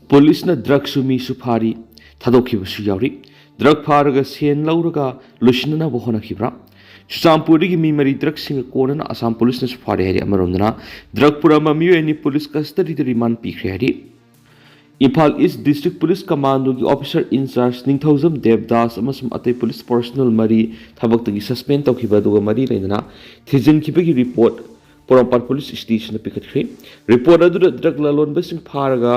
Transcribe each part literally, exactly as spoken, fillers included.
ꯄꯨꯂꯤꯁꯅ ꯗ꯭ꯔꯒꯁꯨ ꯃꯤꯁꯨ ꯐꯥꯔꯤ, ꯊꯥꯗꯣꯛꯈꯤꯕꯁꯨ ꯌꯥꯎꯔꯤ꯫ ꯗ꯭ꯔꯒ ꯐꯥꯔꯒ ꯁꯦꯟ ꯂꯧꯔꯒ ꯂꯣꯏꯁꯤꯟꯅꯅꯕ ꯍꯣꯠꯅꯈꯤꯕ꯭ꯔꯥ? ꯆꯨꯔꯆꯥꯟꯄꯨꯔꯗꯒꯤ ꯃꯤ ꯃꯔꯤ ꯗ꯭ꯔꯒꯁꯤꯡꯒ ꯀꯣꯟꯅꯅ ꯑꯁꯥꯝ ꯄꯨꯂꯤꯁꯅꯁꯨ ꯐꯥꯔꯦ ꯍꯥꯏꯔꯤ꯫ ꯑꯃꯔꯣꯝꯗꯅ ꯗ꯭ꯔꯒ ꯄꯨꯔꯝꯕ ꯃꯤꯑꯣꯏ ꯑꯅꯤ ꯄꯨꯂꯤꯁ ꯀꯁꯇꯗꯤꯗ ꯔꯤꯃꯥꯟ ꯄꯤꯈ꯭ꯔꯦ ꯍꯥꯏꯔꯤ꯫ ꯏꯝꯐꯥꯜ ꯏꯁ ꯗꯤꯁꯇ꯭ꯔꯤꯛ ꯄꯨꯂꯤꯁ ꯀꯃꯥꯟꯗꯣꯒꯤ ꯑꯣꯐꯤꯁꯥꯔ ꯏꯟꯆꯥꯔꯖ ꯅꯤꯡꯊꯧꯖꯝ ꯗꯦꯕꯗꯥꯁ ꯑꯃꯁꯨꯡ ꯑꯇꯩ ꯄꯨꯂꯤꯁ ꯄꯔꯁꯣꯅꯦꯜ ꯃꯔꯤ ꯊꯕꯛꯇꯒꯤ ꯁꯁꯄꯦꯟ ꯇꯧꯈꯤꯕ ꯑꯗꯨꯒ ꯃꯔꯤ ꯂꯩꯅꯅ ꯊꯤꯖꯤꯟꯈꯤꯕꯒꯤ ꯔꯤꯄꯣꯔꯠ ꯄꯣꯔꯣꯝꯄꯥꯠ ꯄꯨꯂꯤꯁ ꯁ꯭ꯇꯦꯁꯟꯗ ꯄꯤꯈꯠꯈ꯭ꯔꯦ꯫ ꯔꯤꯄꯣꯔꯠ ꯑꯗꯨꯗ ꯗ꯭ꯔꯒ ꯂꯂꯣꯟꯕꯁꯤꯡ ꯐꯥꯔꯒ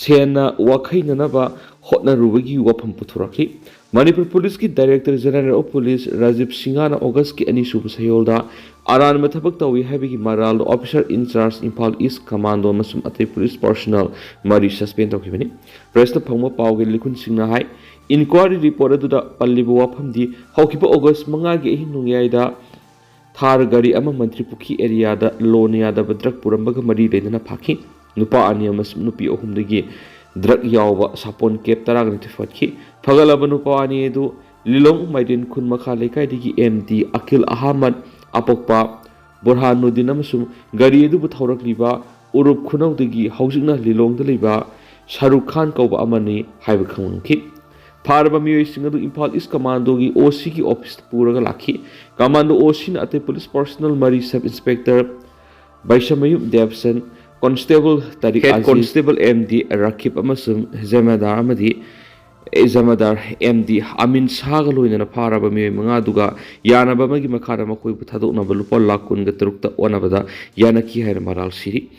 ꯁꯦꯟꯅ ꯋꯥꯈꯩꯅꯅꯕ ꯍꯣꯠꯅꯔꯨꯕꯒꯤ ꯋꯥꯐꯝ ꯄꯨꯊꯣꯔꯛꯈꯤ꯫ ꯃꯅꯤꯄꯨꯔ ꯄꯨꯂꯤꯁꯀꯤ director general of police Rajiv ꯁꯤꯡꯍꯅ ꯑꯣꯒꯁꯀꯤ ꯑꯅꯤꯁꯨꯕ ꯁꯌꯣꯜꯗ ꯑꯔꯥꯟꯕ ꯊꯕꯛ ꯇꯧꯏ ꯍꯥꯏꯕꯒꯤ ꯃꯔꯥꯜꯗ ꯑꯣꯐꯤꯁꯥꯔ ꯏꯟꯆꯥꯔꯖ ꯏꯝꯐꯥꯜ ꯏꯁ ꯀꯃꯥꯟꯗꯣ ꯑꯃꯁꯨꯡ ꯑꯇꯩ ꯄꯨꯂꯤꯁ ꯄꯔꯁꯣꯅꯦꯜ ꯃꯔꯤ ꯁꯁꯄꯦꯟ ꯇꯧꯈꯤꯕꯅꯤ꯫ ꯄ꯭ꯔꯦꯁꯇ ꯐꯪꯕ ꯄꯥꯎꯒꯤ ꯂꯤꯈꯨꯟꯁꯤꯡꯅ ꯍꯥꯏ, ꯏꯟꯀ꯭ꯋꯥꯔꯤ ꯔꯤꯄꯣꯔꯠ ꯑꯗꯨꯗ ꯄꯜꯂꯤꯕ ꯋꯥꯐꯝꯗꯤ ꯍꯧꯈꯤꯕ ꯑꯣꯒꯁ ꯃꯉꯥꯒꯤ ꯑꯍꯤꯡ ꯅꯣꯡꯌꯥꯏꯗ ꯊꯥꯔ ꯒꯥꯔꯤ ꯑꯃ ꯃꯟꯇ꯭ꯔꯤ ꯄꯨꯈ꯭ꯔꯤ ꯑꯦꯔꯤꯌꯥꯗ ꯂꯣꯟꯅ ꯌꯥꯗꯕ ꯗ꯭ꯔꯒ ꯄꯨꯔꯝꯕꯒ ꯃꯔꯤ ꯂꯩꯅꯅ ꯐꯥꯈꯤ꯫ ꯅꯨꯄꯥ ꯑꯅꯤ ꯑꯃꯁꯨꯡ ꯅꯨꯄꯤ ꯑꯍꯨꯝꯗꯒꯤ ꯗ꯭ꯔꯒ ꯌꯥꯎꯕ ꯁꯥꯄꯣꯟ ꯀꯦꯞ ꯇꯔꯥꯒ ꯅꯤꯊꯣꯏ ꯐꯠꯈꯤ꯫ ꯐꯒꯠꯂꯕ ꯅꯨꯄꯥ ꯑꯅꯤ ꯑꯗꯨ ꯂꯤꯂꯣꯡ ꯃꯥꯏꯗꯤꯟ ꯈꯨꯟ ꯃꯈꯥ ꯂꯩꯀꯥꯏꯗꯒꯤ ꯑꯦꯝ ꯗꯤ ꯑꯀꯤꯜ ꯑꯍꯃꯗ, ꯑꯄꯣꯛꯄ ꯕꯨꯔꯍꯥꯅꯨꯗꯤꯟ ꯑꯃꯁꯨꯡ ꯒꯥꯔꯤ ꯑꯗꯨꯕꯨ ꯊꯧꯔꯛꯂꯤꯕ ꯎꯔꯨꯞ ꯈꯨꯅꯧꯗꯒꯤ ꯍꯧꯖꯤꯛꯅ ꯂꯤꯂꯣꯡꯗ ꯂꯩꯕ ꯁꯥꯔꯨꯈ ꯈꯥꯟ ꯀꯧꯕ ꯑꯃꯅꯤ ꯍꯥꯏꯕ ꯈꯪꯍꯟꯈꯤ꯫ ꯐꯥꯔꯕ ꯃꯤꯑꯣꯏꯁꯤꯡ ꯑꯗꯨ ꯏꯝꯐꯥꯜ ꯏꯁ ꯀꯃꯥꯟꯗꯣꯒꯤ ꯑꯣ ꯁꯤꯒꯤ ꯑꯣꯐꯤꯁꯇ ꯄꯨꯔꯒ ꯂꯥꯛꯈꯤ꯫ ꯀꯃꯥꯟꯗꯣ ꯑꯣ ꯁꯤꯅ ꯑꯇꯩ ꯄꯨꯂꯤꯁ ꯄꯔꯁꯣꯅꯦꯜ ꯃꯔꯤ, ꯁꯕ ꯏꯟꯁꯄꯦꯛꯇꯔ ꯕꯩꯁꯥꯃꯌꯨꯝ ꯗꯦꯕꯁꯟ, ꯀꯣꯟꯁꯇꯦꯕꯜ ꯇꯥꯔꯤꯛ head Aziz, constable M D ꯔꯥꯈꯤꯕ ꯑꯃꯁꯨꯡ ꯖꯃꯦꯗꯥꯔ ꯑꯃꯗꯤ ꯖꯃꯦꯗꯥꯔ ꯑꯦꯝ ꯗꯤ ꯑꯃꯤꯟ ꯁꯥꯒ ꯂꯣꯏꯅꯅ ꯐꯥꯔꯕ ꯃꯤꯑꯣꯏ ꯃꯉꯥ ꯑꯗꯨꯒ ꯌꯥꯅꯕ ꯑꯃꯒꯤ ꯃꯈꯥꯗ ꯃꯈꯣꯏꯕꯨ ꯊꯥꯗꯣꯛꯅꯕ ꯂꯨꯄꯥ ꯂꯥꯈ ꯀꯨꯟꯒ ꯇꯔꯨꯛꯇ ꯑꯣꯟꯅꯕꯗ ꯌꯥꯅꯈꯤ ꯍꯥꯏꯅ ꯃꯔꯥꯜ ꯁꯤꯔꯤ꯫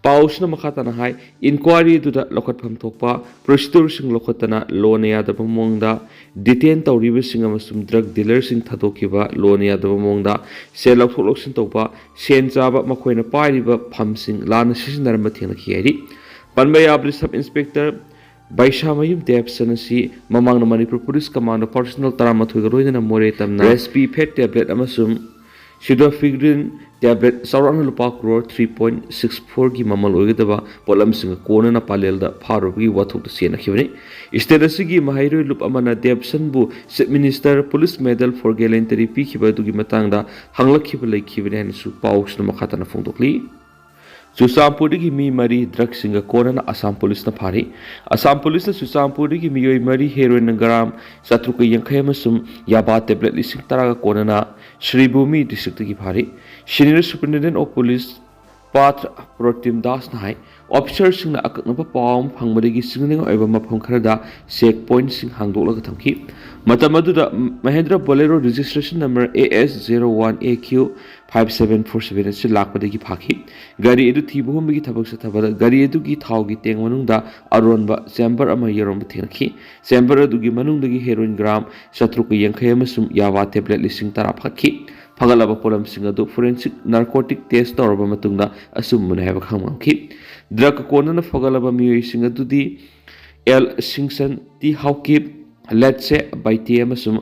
ꯄꯥꯎꯁꯤꯅ ꯃꯈꯥ ꯇꯥꯅ ꯍꯥꯏ, ꯏꯟꯀ꯭ꯋꯥꯔꯤ ꯑꯗꯨꯗ ꯂꯧꯈꯠꯐꯝ ꯊꯣꯛꯄ ꯄ꯭ꯔꯣꯁꯤꯗ꯭ꯌꯨꯁꯟ ꯂꯧꯈꯠꯇꯅ ꯂꯣꯟꯅ ꯌꯥꯗꯕ ꯃꯑꯣꯡꯗ ꯗꯤꯇꯦꯟ ꯇꯧꯔꯤꯕꯁꯤꯡ ꯑꯃꯁꯨꯡ ꯗ꯭ꯔꯒ ꯗꯤꯂꯔꯁꯤꯡ ꯊꯥꯗꯣꯛꯈꯤꯕ, ꯂꯣꯟꯅ ꯌꯥꯗꯕ ꯃꯑꯣꯡꯗ ꯁꯦꯜ ꯂꯧꯊꯣꯛ ꯂꯧꯁꯤꯟ ꯇꯧꯕ, ꯁꯦꯟ ꯆꯥꯕ, ꯃꯈꯣꯏꯅ ꯄꯥꯏꯔꯤꯕ ꯐꯝꯁꯤꯡ ꯂꯥꯟꯅ ꯁꯤꯖꯤꯟꯅꯔꯝꯕ ꯊꯦꯡꯅꯈꯤ ꯍꯥꯏꯔꯤ꯫ ꯄꯟꯕ ꯌꯥꯕꯗꯤ, ꯁꯕ ꯏꯟꯁꯄꯦꯛꯇꯔ ꯕꯩꯁꯥꯃꯌꯨꯝ ꯗꯦꯕꯁꯟ ꯑꯁꯤ ꯃꯃꯥꯡꯗ ꯃꯅꯤꯄꯨꯔ ꯄꯨꯂꯤꯁ ꯀꯃꯥꯟꯗꯣ ꯄꯔꯁꯣꯅꯦꯜ ꯇꯔꯥꯃꯥꯊꯣꯏꯒ ꯂꯣꯏꯅꯅ ꯃꯣꯔꯦ ꯇꯝꯅ ꯔꯦꯁꯄꯤ ꯐꯦꯠ ꯇꯦꯕ꯭ꯂꯦꯠ ꯑꯃꯁꯨꯡ ꯁꯤꯗꯣꯐꯤꯒ꯭ꯔꯤꯟ ꯇꯦꯕ꯭ꯂꯦꯠ ꯆꯥꯎꯔꯥꯛꯅ ꯂꯨꯄꯥ ꯀ꯭ꯔꯣꯔ ꯊ꯭ꯔꯤ ꯄꯣꯏꯟ ꯁꯤꯛꯁ ꯐꯣꯔꯒꯤ ꯃꯃꯜ ꯑꯣꯏꯒꯗꯕ ꯄꯣꯠꯂꯝꯁꯤꯡꯒ ꯀꯣꯟꯅꯅ ꯄꯥꯂꯦꯜꯗ ꯐꯥꯔꯨꯕꯒꯤ ꯋꯥꯊꯣꯛꯇ ꯆꯦꯟꯅꯈꯤꯕꯅꯤ꯫ ꯁ꯭ꯇꯦꯠ ꯑꯁꯤꯒꯤ ꯃꯍꯩꯔꯣꯏ ꯂꯨꯞ ꯑꯃꯅ ꯗꯦꯕꯁꯟꯕꯨ chief minister police medal for gallantry ꯄꯤꯈꯤꯕ ꯑꯗꯨꯒꯤ ꯃꯇꯥꯡꯗ ꯍꯪꯂꯛꯈꯤꯕ ꯂꯩꯈꯤꯕꯅꯤ ꯍꯥꯏꯅꯁꯨ ꯄꯥꯎꯁꯤꯅ ꯃꯈꯥ ꯇꯥꯅ ꯐꯣꯡꯗꯣꯛꯂꯤ꯫ ꯆꯨꯔꯆꯥꯟꯄꯨꯔꯗꯒꯤ ꯃꯤ ꯃꯔꯤ ꯗ꯭ꯔꯒꯁꯤꯡꯒ ꯀꯣꯟꯅꯅ ꯑꯁꯥꯝ ꯄꯨꯂꯤꯁꯅ ꯐꯥꯔꯤ꯫ ꯑꯁꯥꯝ ꯄꯨꯂꯤꯁꯅ ꯆꯨꯔꯆꯥꯟꯄꯨꯔꯗꯒꯤ ꯃꯤꯑꯣꯏ ꯃꯔꯤ ꯍꯦꯔꯣꯏꯟ ꯒ꯭ꯔꯥꯝ ꯆꯥꯇ꯭ꯔꯨꯛꯀ ꯌꯥꯡꯈꯩ ꯑꯃꯁꯨꯡ ꯌꯥꯕꯥ ꯇꯦꯕ꯭ꯂꯦꯠ ꯂꯤꯁꯤꯡ ꯇꯔꯥꯒ ꯀꯣꯟꯅꯅ ꯁ꯭ꯔꯤꯚꯨꯃꯤ ꯗꯤꯁꯇ꯭ꯔꯤꯛꯇꯒꯤ ꯐꯥꯔꯤ꯫ Senior Superintendent of Police ꯄꯥꯊ ꯄ꯭ꯔꯣꯇꯤꯝ ꯗꯥꯁꯅ ꯍꯥꯏ, ꯑꯣꯐꯤꯁꯔꯁꯤꯡꯅ ꯑꯀꯛꯅꯕ ꯄꯥꯎ ꯑꯃ ꯐꯪꯕꯗꯒꯤ ꯆꯤꯡꯂꯦꯟ ꯑꯣꯏꯕ ꯃꯐꯝ ꯈꯔꯗ ꯆꯦꯛ ꯄꯣꯏꯟꯠꯁꯤꯡ ꯍꯥꯡꯗꯣꯛꯂꯒ ꯊꯝꯈꯤ꯫ ꯃꯇꯝ ꯑꯗꯨꯗ Mahendra Bolero registration number A S zero one A Q five seven four seven ꯑꯁꯤ ꯂꯥꯛꯄꯗꯒꯤ ꯐꯥꯈꯤ꯫ ꯒꯥꯔꯤ ꯑꯗꯨ ꯊꯤꯕ ꯍꯨꯝꯕꯒꯤ ꯊꯕꯛ ꯆꯠꯊꯕꯗ ꯒꯥꯔꯤ ꯑꯗꯨꯒꯤ ꯊꯥꯎꯒꯤ ꯇꯦꯡ ꯃꯅꯨꯡꯗ ꯑꯔꯣꯟꯕ ꯆꯦꯝꯕꯔ ꯑꯃ ꯌꯥꯎꯔꯝꯕ ꯊꯦꯡꯅꯈꯤ꯫ ꯆꯦꯝꯕꯔ ꯑꯗꯨꯒꯤ ꯃꯅꯨꯡꯗꯒꯤ ꯍꯦꯔꯣꯏꯟ ꯒ꯭ꯔꯥꯝ ꯆꯥꯇ꯭ꯔꯨꯛꯀ ꯌꯥꯡꯈꯩ ꯑꯃꯁꯨꯡ ꯌꯥꯕꯥ ꯇꯦꯕ꯭ꯂꯦꯠ ꯂꯤꯁꯤꯡ ꯇꯔꯥ ꯐꯥꯈꯤ꯫ ꯐꯒꯠꯂꯕ ꯄꯣꯠꯂꯝꯁꯤꯡ ꯑꯗꯨ ꯐꯣꯔꯦꯟꯁꯤꯛ ꯅꯥꯔꯀꯣꯇꯤꯛ ꯇꯦꯁ ꯇꯧꯔꯕ ꯃꯇꯨꯡꯗ ꯑꯆꯨꯝꯕꯅꯤ ꯍꯥꯏꯕ ꯈꯪꯕ ꯉꯝꯈꯤ꯫ ꯗ꯭ꯔꯒ ꯀꯣꯟꯅꯅ ꯐꯒꯠꯂꯕ ꯃꯤꯑꯣꯏꯁꯤꯡ ꯑꯗꯨꯗꯤ ꯑꯦꯜ ꯁꯤꯡꯁꯟ, ꯇꯤ ꯍꯥꯎꯀꯤꯞ, ꯂꯦꯠꯁꯦ ꯕꯥꯏꯇꯦ ꯑꯃꯁꯨꯡ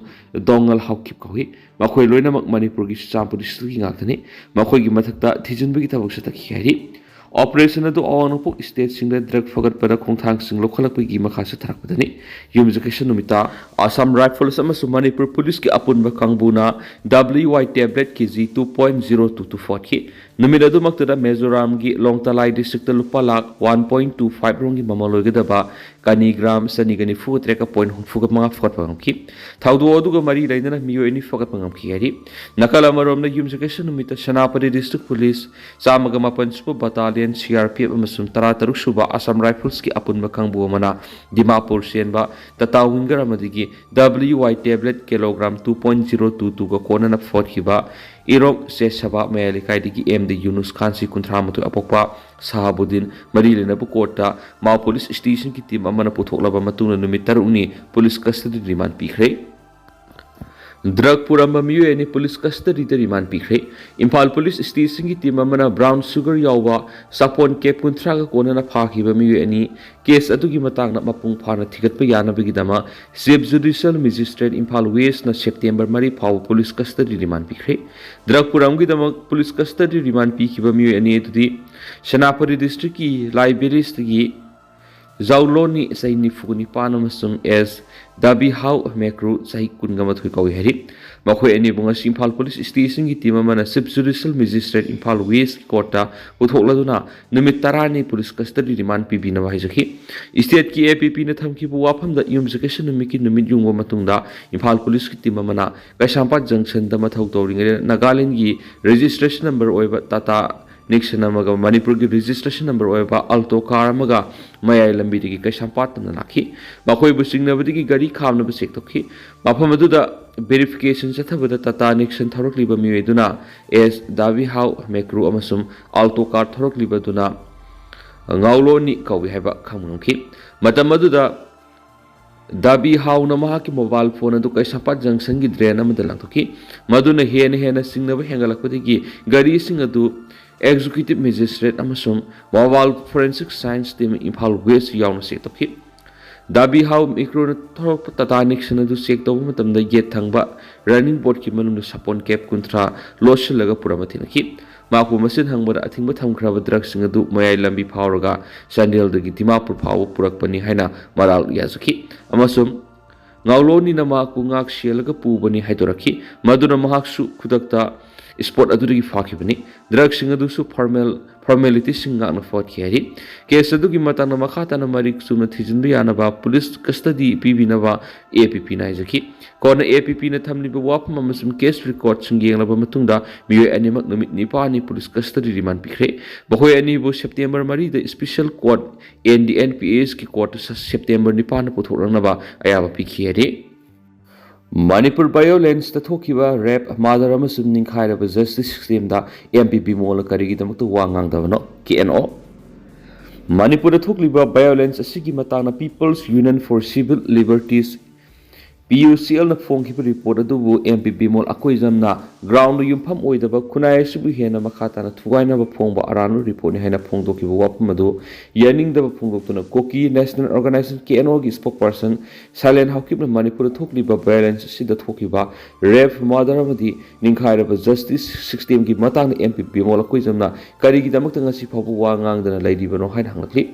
ꯗꯣꯡꯉꯜ ꯍꯥꯎꯀꯤꯞ ꯀꯧꯏ꯫ ꯃꯈꯣꯏ ꯂꯣꯏꯅꯃꯛ ꯃꯅꯤꯄꯨꯔꯒꯤ ꯆꯨꯔꯆꯥꯟꯄꯨꯔ ꯗꯤꯁꯇ꯭ꯔꯤꯛꯀꯤ ꯉꯥꯛꯇꯅꯤ꯫ ꯃꯈꯣꯏꯒꯤ ꯃꯊꯛꯇ ꯊꯤꯖꯤꯟꯕꯒꯤ ꯊꯕꯛꯁꯨ ꯆꯠꯊꯈꯤ ꯍꯥꯏꯔꯤ꯫ ꯑꯣꯄꯔꯦꯁꯟ ꯑꯗꯨ ꯑꯋꯥꯡ ꯅꯣꯡꯄꯣꯛ ꯁ꯭ꯇꯦꯠꯁꯤꯡꯗ ꯗ꯭ꯔꯒ ꯐꯒꯠꯄꯗ ꯈꯣꯡꯊꯥꯡꯁꯤꯡ ꯂꯧꯈꯠꯂꯛꯄꯒꯤ ꯃꯈꯥ ꯆꯠꯊꯔꯛꯄꯗꯅꯤ꯫ ꯌꯨꯝꯁꯀꯩꯁ ꯅꯨꯃꯤꯠꯇ ꯑꯁꯥꯝ ꯔꯥꯏꯐꯜꯁ ꯑꯃꯁꯨꯡ ꯃꯅꯤꯄꯨꯔ ꯄꯨꯂꯤꯁꯀꯤ ꯑꯄꯨꯟꯕ ꯀꯥꯡꯕꯨꯅ W Y tablet K G two point zero two two ꯐꯥꯈꯤ꯫ ꯅꯨꯃꯤꯠ ꯑꯗꯨꯃꯛꯇꯗ ꯃꯤꯖꯣꯔꯥꯝꯒꯤ ꯂꯣꯡꯇꯂꯥꯏ ꯗꯤꯁꯇ꯭ꯔꯤꯛꯇ ꯂꯨꯄꯥ lakh one point two five ꯔꯣꯝꯒꯤ ꯃꯃꯜ ꯑꯣꯏꯒꯗꯕ ꯀꯅꯤ ꯒ꯭ꯔꯥꯝ ꯆꯅꯤꯒ ꯅꯤꯐꯨ ꯇꯔꯦꯠꯀ ꯄꯣꯏꯟ ꯍꯨꯝꯐꯨ ꯃꯉꯥ ꯐꯒꯠꯄ ꯉꯝꯈꯤ꯫ ꯊꯧꯗꯣꯛ ꯑꯗꯨꯒ ꯃꯔꯤ ꯂꯩꯅꯅ ꯃꯤꯑꯣꯏ ꯑꯅꯤ ꯐꯒꯠꯄ ꯉꯝꯈꯤ ꯍꯥꯏꯔꯤ꯫ ꯅꯥꯀꯜ ꯑꯃꯔꯣꯝꯗ ꯌꯨꯝꯁꯀꯩꯁ ꯅꯨꯃꯤꯠꯇ ꯁꯦꯅꯥꯄꯇꯤ ꯗꯤꯁꯇ꯭ꯔꯤꯛ ꯄꯨꯂꯤꯁ ꯆꯥꯝꯃꯒ ꯃꯥꯄꯟ ꯁꯨꯕ ꯕꯇꯥꯂꯤꯌꯟ C R P F ꯑꯃꯁꯨꯡ ꯇꯔꯥ ꯇꯔꯨꯛ ꯁꯨꯕ ꯑꯁꯥꯝ ꯔꯥꯏꯐꯜꯁꯀꯤ ꯑꯄꯨꯟꯕ ꯀꯥꯡꯕꯨ ꯑꯃꯅ ꯗꯤꯃꯥꯄꯨꯔ ꯆꯦꯟꯕ ꯇꯥꯇꯥ ꯋꯤꯡꯒꯔ ꯑꯃꯗꯒꯤ W Y tablet kilogram two point zero two twoꯒ ꯀꯣꯟꯅꯅ ꯐꯒꯠꯈꯤꯕ ꯏꯔꯣꯛ ꯆꯦꯁꯕꯥ ꯃꯌꯥꯏ ꯂꯩꯀꯥꯏꯗꯒꯤ ꯑꯦꯝ ꯗꯤ ꯌꯨꯅꯨꯁ ꯈꯥꯟꯁꯤ ꯀꯨꯟꯊ꯭ꯔꯥ ꯃꯥꯊꯣꯏ ꯑꯄꯣꯛꯄ ꯁꯍꯥꯕꯨꯗꯤꯟ ꯃꯔꯤ ꯂꯩꯅꯕ ꯀꯣꯔꯠꯇ ꯃꯥꯎ ꯄꯨꯂꯤꯁ ꯁ꯭ꯇꯦꯁꯟꯒꯤ ꯇꯤꯝ ꯑꯃꯅ ꯄꯨꯊꯣꯛꯂꯕ ꯃꯇꯨꯡꯗ ꯅꯨꯃꯤꯠ ꯇꯔꯨꯛꯅꯤ ꯄꯨꯂꯤꯁ ꯀꯁꯇꯗꯤ ꯔꯤꯃꯥꯟ ꯄꯤꯈ꯭ꯔꯦ꯫ ꯗ꯭ꯔꯒ ꯄꯨꯔꯝꯕ ꯃꯤꯑꯣꯏ ꯑꯅꯤ ꯄꯨꯂꯤꯁ ꯀꯁꯇꯗꯤꯗ ꯔꯤꯃꯥꯟ ꯄꯤꯈ꯭ꯔꯦ꯫ ꯏꯝꯐꯥꯜ ꯄꯨꯂꯤꯁ ꯁ꯭ꯇꯦꯁꯟꯒꯤ ꯇꯤꯝ ꯑꯃꯅ ꯕ꯭ꯔꯥꯎꯟ ꯁꯨꯒꯔ ꯌꯥꯎꯕ ꯁꯥꯄꯣꯟ ꯀꯦꯞ ꯀꯨꯟꯊ꯭ꯔꯥꯒ ꯀꯣꯟꯅꯅ ꯐꯥꯈꯤꯕ ꯃꯤꯑꯣꯏ ꯑꯅꯤ ꯀꯦꯁ ꯑꯗꯨꯒꯤ ꯃꯇꯥꯡꯗ ꯃꯄꯨꯡ ꯐꯥꯅ ꯊꯤꯒꯠꯄ ꯌꯥꯅꯕꯒꯤꯗꯃꯛ ꯆꯤꯐ ꯖꯨꯗꯤꯁꯤꯌꯦꯜ ꯃꯦꯖꯤꯁꯇ꯭ꯔꯦꯠ ꯏꯝꯐꯥꯜ ꯋꯦꯁꯅ ꯁꯦꯞꯇꯦꯝꯕꯔ ꯃꯔꯤ ꯐꯥꯎꯕ ꯄꯨꯂꯤꯁ ꯀꯁꯇꯗꯤ ꯔꯤꯃꯥꯟ ꯄꯤꯈ꯭ꯔꯦ꯫ ꯗ꯭ꯔꯒ ꯄꯨꯔꯝꯒꯤꯗꯃꯛ ꯄꯨꯂꯤꯁ ꯀꯁꯇꯗꯤ ꯔꯤꯃꯥꯟ ꯄꯤꯈꯤꯕ ꯃꯤꯑꯣꯏ ꯑꯅꯤ ꯑꯗꯨꯗꯤ ꯁꯦꯅꯥꯄꯇꯤ ꯗꯤꯁꯇ꯭ꯔꯤꯛꯀꯤ ꯂꯥꯏꯕ꯭ꯔꯦꯔꯤꯁꯇꯒꯤ ꯖꯥꯎꯂꯣꯅꯤ ꯆꯍꯤ ꯅꯤꯐꯨ ꯅꯤꯄꯥꯟ ꯑꯃꯁꯨꯡ ꯑꯦꯁ ꯗꯥꯕꯤꯍꯥꯎ ꯃꯦꯀ꯭ꯔꯨ ꯆꯍꯤ ꯀꯨꯟꯒ ꯃꯥꯊꯣꯏ ꯀꯧꯏ ꯍꯥꯏꯔꯤ꯫ ꯃꯈꯣꯏ ꯑꯅꯤꯕꯨ ꯉꯁꯤ ꯏꯝꯐꯥꯜ ꯄꯨꯂꯤꯁ ꯁ꯭ꯇꯦꯁꯟꯒꯤ ꯇꯤꯝ ꯑꯃꯅ ꯆꯤꯐ ꯖꯨꯗꯤꯁꯤꯌꯦꯜ ꯃꯦꯖꯤꯁꯇ꯭ꯔꯦꯠ ꯏꯝꯐꯥꯜ ꯋꯦꯁꯀꯤ ꯀꯣꯔꯠꯇ ꯄꯨꯊꯣꯛꯂꯗꯨꯅ ꯅꯨꯃꯤꯠ ꯇꯔꯥꯅꯤ ꯄꯨꯂꯤꯁ ꯀꯁꯇꯗꯤ ꯔꯤꯃꯥꯟ ꯄꯤꯕꯤꯅꯕ ꯍꯥꯏꯖꯈꯤ꯫ ꯁ꯭ꯇꯦꯠꯀꯤ ꯑꯦ ꯄꯤ ꯄꯤꯅ ꯊꯝꯈꯤꯕ ꯋꯥꯐꯝꯗ ꯌꯨꯝꯁꯀꯩꯁ ꯅꯨꯃꯤꯠꯀꯤ ꯅꯨꯃꯤꯠ ꯌꯨꯡꯕ ꯃꯇꯨꯡꯗ ꯏꯝꯐꯥꯜ ꯄꯨꯂꯤꯁꯀꯤ ꯇꯤꯝ ꯑꯃꯅ ꯀꯩꯁꯥꯝꯄꯥꯠ ꯖꯪꯁꯟꯗ ꯃꯊꯧ ꯇꯧꯔꯤꯉꯩꯗ ꯅꯥꯒꯥꯂꯦꯟꯗꯒꯤ ꯔꯦꯖꯤꯁꯇ꯭ꯔꯦꯁꯟ ꯅꯝꯕꯔ ꯑꯣꯏꯕ ꯇꯥꯇꯥ ꯅꯤꯛꯁꯟ ꯑꯃꯒ ꯃꯅꯤꯄꯨꯔꯒꯤ ꯔꯦꯖꯤꯁꯇ꯭ꯔꯦꯁꯟ ꯅꯝꯕꯔ ꯑꯣꯏꯕ ꯑꯜꯇꯣ ꯀꯥꯔ ꯑꯃꯒ ꯃꯌꯥꯏ ꯂꯝꯕꯤꯗꯒꯤ ꯀꯩꯁꯥꯝꯄꯥꯠ ꯇꯝꯅ ꯂꯥꯛꯈꯤ꯫ ꯃꯈꯣꯏꯕꯨ ꯆꯤꯡꯅꯕꯗꯒꯤ ꯒꯥꯔꯤ ꯈꯥꯝꯅꯕ ꯆꯦꯛ ꯇꯧꯈꯤ꯫ ꯃꯐꯝ ꯑꯗꯨꯗ ꯚꯦꯔꯤꯐꯤꯀꯦꯁꯟ ꯆꯠꯊꯕꯗ ꯇꯥꯇꯥ ꯅꯤꯛꯁꯟ ꯊꯧꯔꯛꯂꯤꯕ ꯃꯤꯑꯣꯏ ꯑꯗꯨꯅ ꯑꯦꯁ ꯗꯥꯕꯤꯍꯥꯎ ꯃꯦꯀ꯭ꯔꯨ ꯑꯃꯁꯨꯡ ꯑꯜꯇꯣ ꯀꯥꯔ ꯊꯧꯔꯛꯂꯤꯕ ꯑꯗꯨꯅ ꯉꯥꯎꯂꯣꯅꯤ ꯀꯧꯏ ꯍꯥꯏꯕ ꯈꯪꯕ ꯉꯝꯈꯤ꯫ ꯃꯇꯝ ꯑꯗꯨꯗ ꯗꯥꯕꯤꯍꯥꯎꯅ ꯃꯍꯥꯛꯀꯤ ꯃꯣꯕꯥꯏꯜ ꯐꯣꯟ ꯑꯗꯨ ꯀꯩꯁꯥꯝꯄꯥꯠ ꯖꯪꯁꯟꯒꯤ ꯗ꯭ꯔꯦꯟ ꯑꯃꯗ ꯂꯪꯊꯣꯛꯈꯤ꯫ ꯃꯗꯨꯅ ꯍꯦꯟꯅ ꯍꯦꯟꯅ ꯆꯤꯡꯅꯕ ꯍꯦꯟꯒꯠꯂꯛꯄꯗꯒꯤ ꯒꯥꯔꯤꯁꯤꯡ ꯑꯗꯨ ꯑꯦꯛꯖꯤꯀ꯭ꯌꯨꯇꯤꯚ ꯃꯦꯖꯤꯁꯇ꯭ꯔꯦꯠ ꯑꯃꯁꯨꯡ mobile forensic science team Imphal west ꯌꯥꯎꯅ ꯆꯦꯛ ꯇꯧꯈꯤ꯫ ꯗꯥꯕꯤꯍꯥꯎ ꯃꯦꯀ꯭ꯔꯨꯅ ꯊꯧꯔꯛꯄ ꯇꯥꯇꯥ ꯅꯤꯛꯁꯟ ꯑꯗꯨ ꯆꯦꯛ ꯇꯧꯕ ꯃꯇꯝꯗ ꯌꯦꯠ ꯊꯪꯕ ꯔꯟꯅꯤꯡ ꯕꯣꯔꯗꯀꯤ ꯃꯅꯨꯡꯗ ꯁꯥꯄꯣꯟ ꯀꯦꯞ ꯀꯨꯟꯊ꯭ꯔꯥ ꯂꯣꯠꯁꯤꯜꯂꯒ ꯄꯨꯔꯝꯕ ꯊꯦꯡꯅꯈꯤ꯫ ꯃꯍꯥꯛꯄꯨ ꯃꯆꯤꯟ ꯍꯪꯕꯗ ꯑꯊꯤꯡꯕ ꯊꯝꯈ꯭ꯔꯕ ꯗ꯭ꯔꯒꯁꯤꯡ ꯑꯗꯨ ꯃꯌꯥꯏ ꯂꯝꯕꯤ ꯐꯥꯎꯔꯒ ꯆꯥꯟꯗꯦꯜꯗꯒꯤ ꯗꯤꯃꯥꯄꯨꯔ ꯐꯥꯎꯕ ꯄꯨꯔꯛꯄꯅꯤ ꯍꯥꯏꯅ ꯃꯔꯥꯜ ꯌꯥꯖꯈꯤ ꯑꯃꯁꯨꯡ ꯉꯥꯎꯂꯣꯅꯤꯅ ꯃꯍꯥꯛꯄꯨ ꯉꯥꯛ ꯁꯦꯜꯂꯒ ꯄꯨꯕꯅꯤ ꯍꯥꯏꯗꯣꯔꯛꯈꯤ꯫ ꯃꯗꯨꯅ ꯃꯍꯥꯛꯁꯨ ꯈꯨꯗꯛꯇ ꯁ꯭ꯄꯣꯠ ꯑꯗꯨꯗꯒꯤ ꯐꯥꯈꯤꯕꯅꯤ꯫ ꯗ꯭ꯔꯒꯁꯤꯡ ꯑꯗꯨꯁꯨ ꯐꯣꯔꯃꯦꯜ ꯐꯣꯔꯃꯦꯂꯤꯇꯤꯁꯤꯡ ꯉꯥꯛꯅ ꯐꯒꯠꯈꯤ ꯍꯥꯏꯔꯤ꯫ ꯀꯦꯁ ꯑꯗꯨꯒꯤ ꯃꯇꯥꯡꯗ ꯃꯈꯥ ꯇꯥꯅ ꯃꯔꯤꯛ ꯆꯨꯝꯅ ꯊꯤꯖꯤꯟꯕ ꯌꯥꯅꯕ ꯄꯨꯂꯤꯁ ꯀꯁꯇꯗꯤ ꯄꯤꯕꯤꯅꯕ ꯑꯦ ꯄꯤ ꯄꯤꯅ ꯍꯥꯏꯖꯈꯤ꯫ ꯀꯣꯟꯅ ꯑꯦ ꯄꯤ ꯄꯤꯅ ꯊꯝꯂꯤꯕ ꯋꯥꯐꯝ ꯑꯃꯁꯨꯡ ꯀꯦꯁ ꯔꯦꯀꯣꯔꯗꯁꯤꯡ ꯌꯦꯡꯂꯕ ꯃꯇꯨꯡꯗ ꯃꯤꯑꯣꯏ ꯑꯅꯤꯃꯛ ꯅꯨꯃꯤꯠ ꯅꯤꯄꯥꯜꯅꯤ ꯄꯨꯂꯤꯁ ꯀꯁꯇꯗꯤ ꯔꯤꯃꯥꯟ ꯄꯤꯈ꯭ꯔꯦ꯫ ꯃꯈꯣꯏ ꯑꯅꯤꯕꯨ ꯁꯦꯞꯇꯦꯝꯕꯔ ꯃꯔꯤꯗ special court N D P ꯄꯤ ꯑꯦꯁꯀꯤ ꯀꯣꯔꯠꯇ ꯁ-, ꯁꯦꯞꯇꯦꯝꯕꯔ ꯅꯤꯄꯥꯟꯗ ꯄꯨꯊꯣꯛꯂꯛꯅꯕ ꯑꯌꯥꯕ ꯄꯤꯈꯤ ꯍꯥꯏꯔꯤ꯫ ꯃꯅꯤꯄꯨꯔ ꯚꯥꯏꯑꯣꯂꯦꯟꯁꯇ ꯊꯣꯛꯈꯤꯕ ꯔꯦꯞ, ꯃꯥꯔꯗꯔ ꯑꯃꯁꯨꯡ ꯅꯤꯡꯈꯥꯏꯔꯕ ꯖꯁꯇꯤꯁ ꯁꯤꯁꯇꯦꯝꯗ ꯑꯦꯝ ꯄꯤ ꯕꯤꯃꯣꯜꯅ ꯀꯔꯤꯒꯤꯗꯃꯛꯇ ꯋꯥ ꯉꯥꯡꯗꯕꯅꯣ? ꯀꯦ ꯑꯦꯟ ꯑꯣ꯫ ꯃꯅꯤꯄꯨꯔꯗ ꯊꯣꯛꯂꯤꯕ ꯚꯥꯏꯑꯣꯂꯦꯟꯁ ꯑꯁꯤꯒꯤ ꯃꯇꯥꯡꯗ People's Union for Civil Liberties, P U C ꯑꯦꯜꯅ ꯐꯣꯡꯈꯤꯕ ꯔꯤꯄꯣꯔꯠ ꯑꯗꯨꯕꯨ ꯑꯦꯝ ꯄꯤ ꯕꯤꯃꯣꯜ ꯑꯀꯣꯏꯖꯝꯅ ꯒ꯭ꯔꯥꯎꯟꯗ ꯌꯨꯝꯐꯝ ꯑꯣꯏꯗꯕ ꯈꯨꯟꯅꯥꯏ ꯑꯁꯤꯕꯨ ꯍꯦꯟꯅ ꯃꯈꯥ ꯇꯥꯅ ꯊꯨꯒꯥꯏꯅꯕ ꯐꯣꯡꯕ ꯑꯔꯥꯟꯕ ꯔꯤꯄꯣꯔꯠꯅꯤ ꯍꯥꯏꯅ ꯐꯣꯡꯗꯣꯛꯈꯤꯕ ꯋꯥꯐꯝ ꯑꯗꯨ ꯌꯥꯅꯤꯡꯗꯕ ꯐꯣꯡꯗꯣꯛꯇꯨꯅ ꯀꯨꯀꯤ ꯅꯦꯁꯅꯦꯜ ꯑꯣꯔꯒꯅꯥꯏꯖꯦꯁꯟ, ꯀꯦ ꯑꯦꯟ ꯑꯣꯒꯤ ꯁ꯭ꯄꯣꯛꯄꯔꯁꯟ ꯁꯥꯏꯂꯦꯟ ꯍꯥꯎꯀꯤꯞꯅ ꯃꯅꯤꯄꯨꯔꯗ ꯊꯣꯛꯂꯤꯕ ꯚꯥꯏꯑꯣꯂꯦꯟꯁ ꯑꯁꯤꯗ ꯊꯣꯛꯈꯤꯕ ꯔꯦꯞ, ꯃꯥꯔꯗꯔ ꯑꯃꯗꯤ ꯅꯤꯡꯈꯥꯏꯔꯕ ꯖꯁꯇꯤꯁ ꯁꯤꯁꯇꯦꯝꯒꯤ ꯃꯇꯥꯡꯗ ꯑꯦꯝ ꯄꯤ ꯕꯤꯃꯣꯜ ꯑꯀꯣꯏꯖꯝꯅ ꯀꯔꯤꯒꯤꯗꯃꯛꯇ ꯉꯁꯤ ꯐꯥꯎꯕ ꯋꯥ ꯉꯥꯡꯗꯅ ꯂꯩꯔꯤꯕꯅꯣ ꯍꯥꯏꯅ ꯍꯪꯂꯛꯂꯤ꯫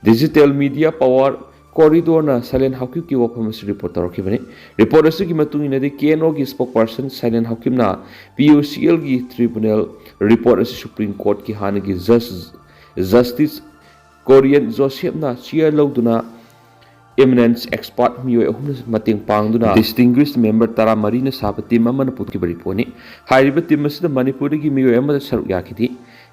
Digital Media Power Corridorꯅ ꯁꯥꯏꯂꯦꯟ ꯍꯥꯎꯀꯤꯞꯀꯤ ꯋꯥꯐꯝ ꯑꯁꯤ ꯔꯤꯄꯣꯔꯠ ꯇꯧꯔꯛꯈꯤꯕꯅꯤ꯫ ꯔꯤꯄꯣꯔꯠ ꯑꯁꯤꯒꯤ ꯃꯇꯨꯡ ꯏꯟꯅꯗꯤ, ꯀꯦ ꯑꯦꯟ ꯑꯣꯒꯤ ꯁ꯭ꯄꯣꯛꯄꯔꯁꯟ ꯁꯥꯏꯂꯦꯟ ꯍꯥꯎꯀꯤꯞꯅ ꯄꯤ ꯌꯨ ꯁꯤ ꯑꯦꯜꯒꯤ ꯇ꯭ꯔꯤꯕꯨꯅꯦꯜ ꯔꯤꯄꯣꯔꯠ ꯑꯁꯤ ꯁꯨꯄ꯭ꯔꯤꯝ ꯀꯣꯔꯠꯀꯤ ꯍꯥꯟꯅꯒꯤ ꯖꯁ ꯖꯁꯇꯤꯁ ꯀꯣꯔꯤꯌꯟ ꯖꯣꯁꯦꯐꯅ ꯆꯤꯌꯔ ꯂꯧꯗꯨꯅ ꯏꯃꯤꯅꯦꯟꯁ ꯑꯦꯛꯁꯄꯥꯔꯠ ꯃꯤꯑꯣꯏ ꯑꯍꯨꯝꯅ ꯃꯇꯦꯡ ꯄꯥꯡꯗꯨꯅ ꯗꯤꯁꯇꯤꯡꯒ꯭ꯋꯤꯁ ꯃꯦꯝꯕꯔ ꯇꯔꯥꯃꯔꯤꯅ ꯁꯥꯕ ꯇꯤꯝ ꯑꯃꯅ ꯄꯨꯊꯣꯛꯈꯤꯕ ꯔꯤꯄꯣꯔꯠꯅꯤ꯫ ꯍꯥꯏꯔꯤꯕ ꯇꯤꯝ ꯑꯁꯤꯗ ꯃꯅꯤꯄꯨꯔꯗꯒꯤ ꯃꯤꯑꯣꯏ ꯑꯃꯗ ꯁꯔꯨꯛ ꯌꯥꯈꯤꯗꯦ꯫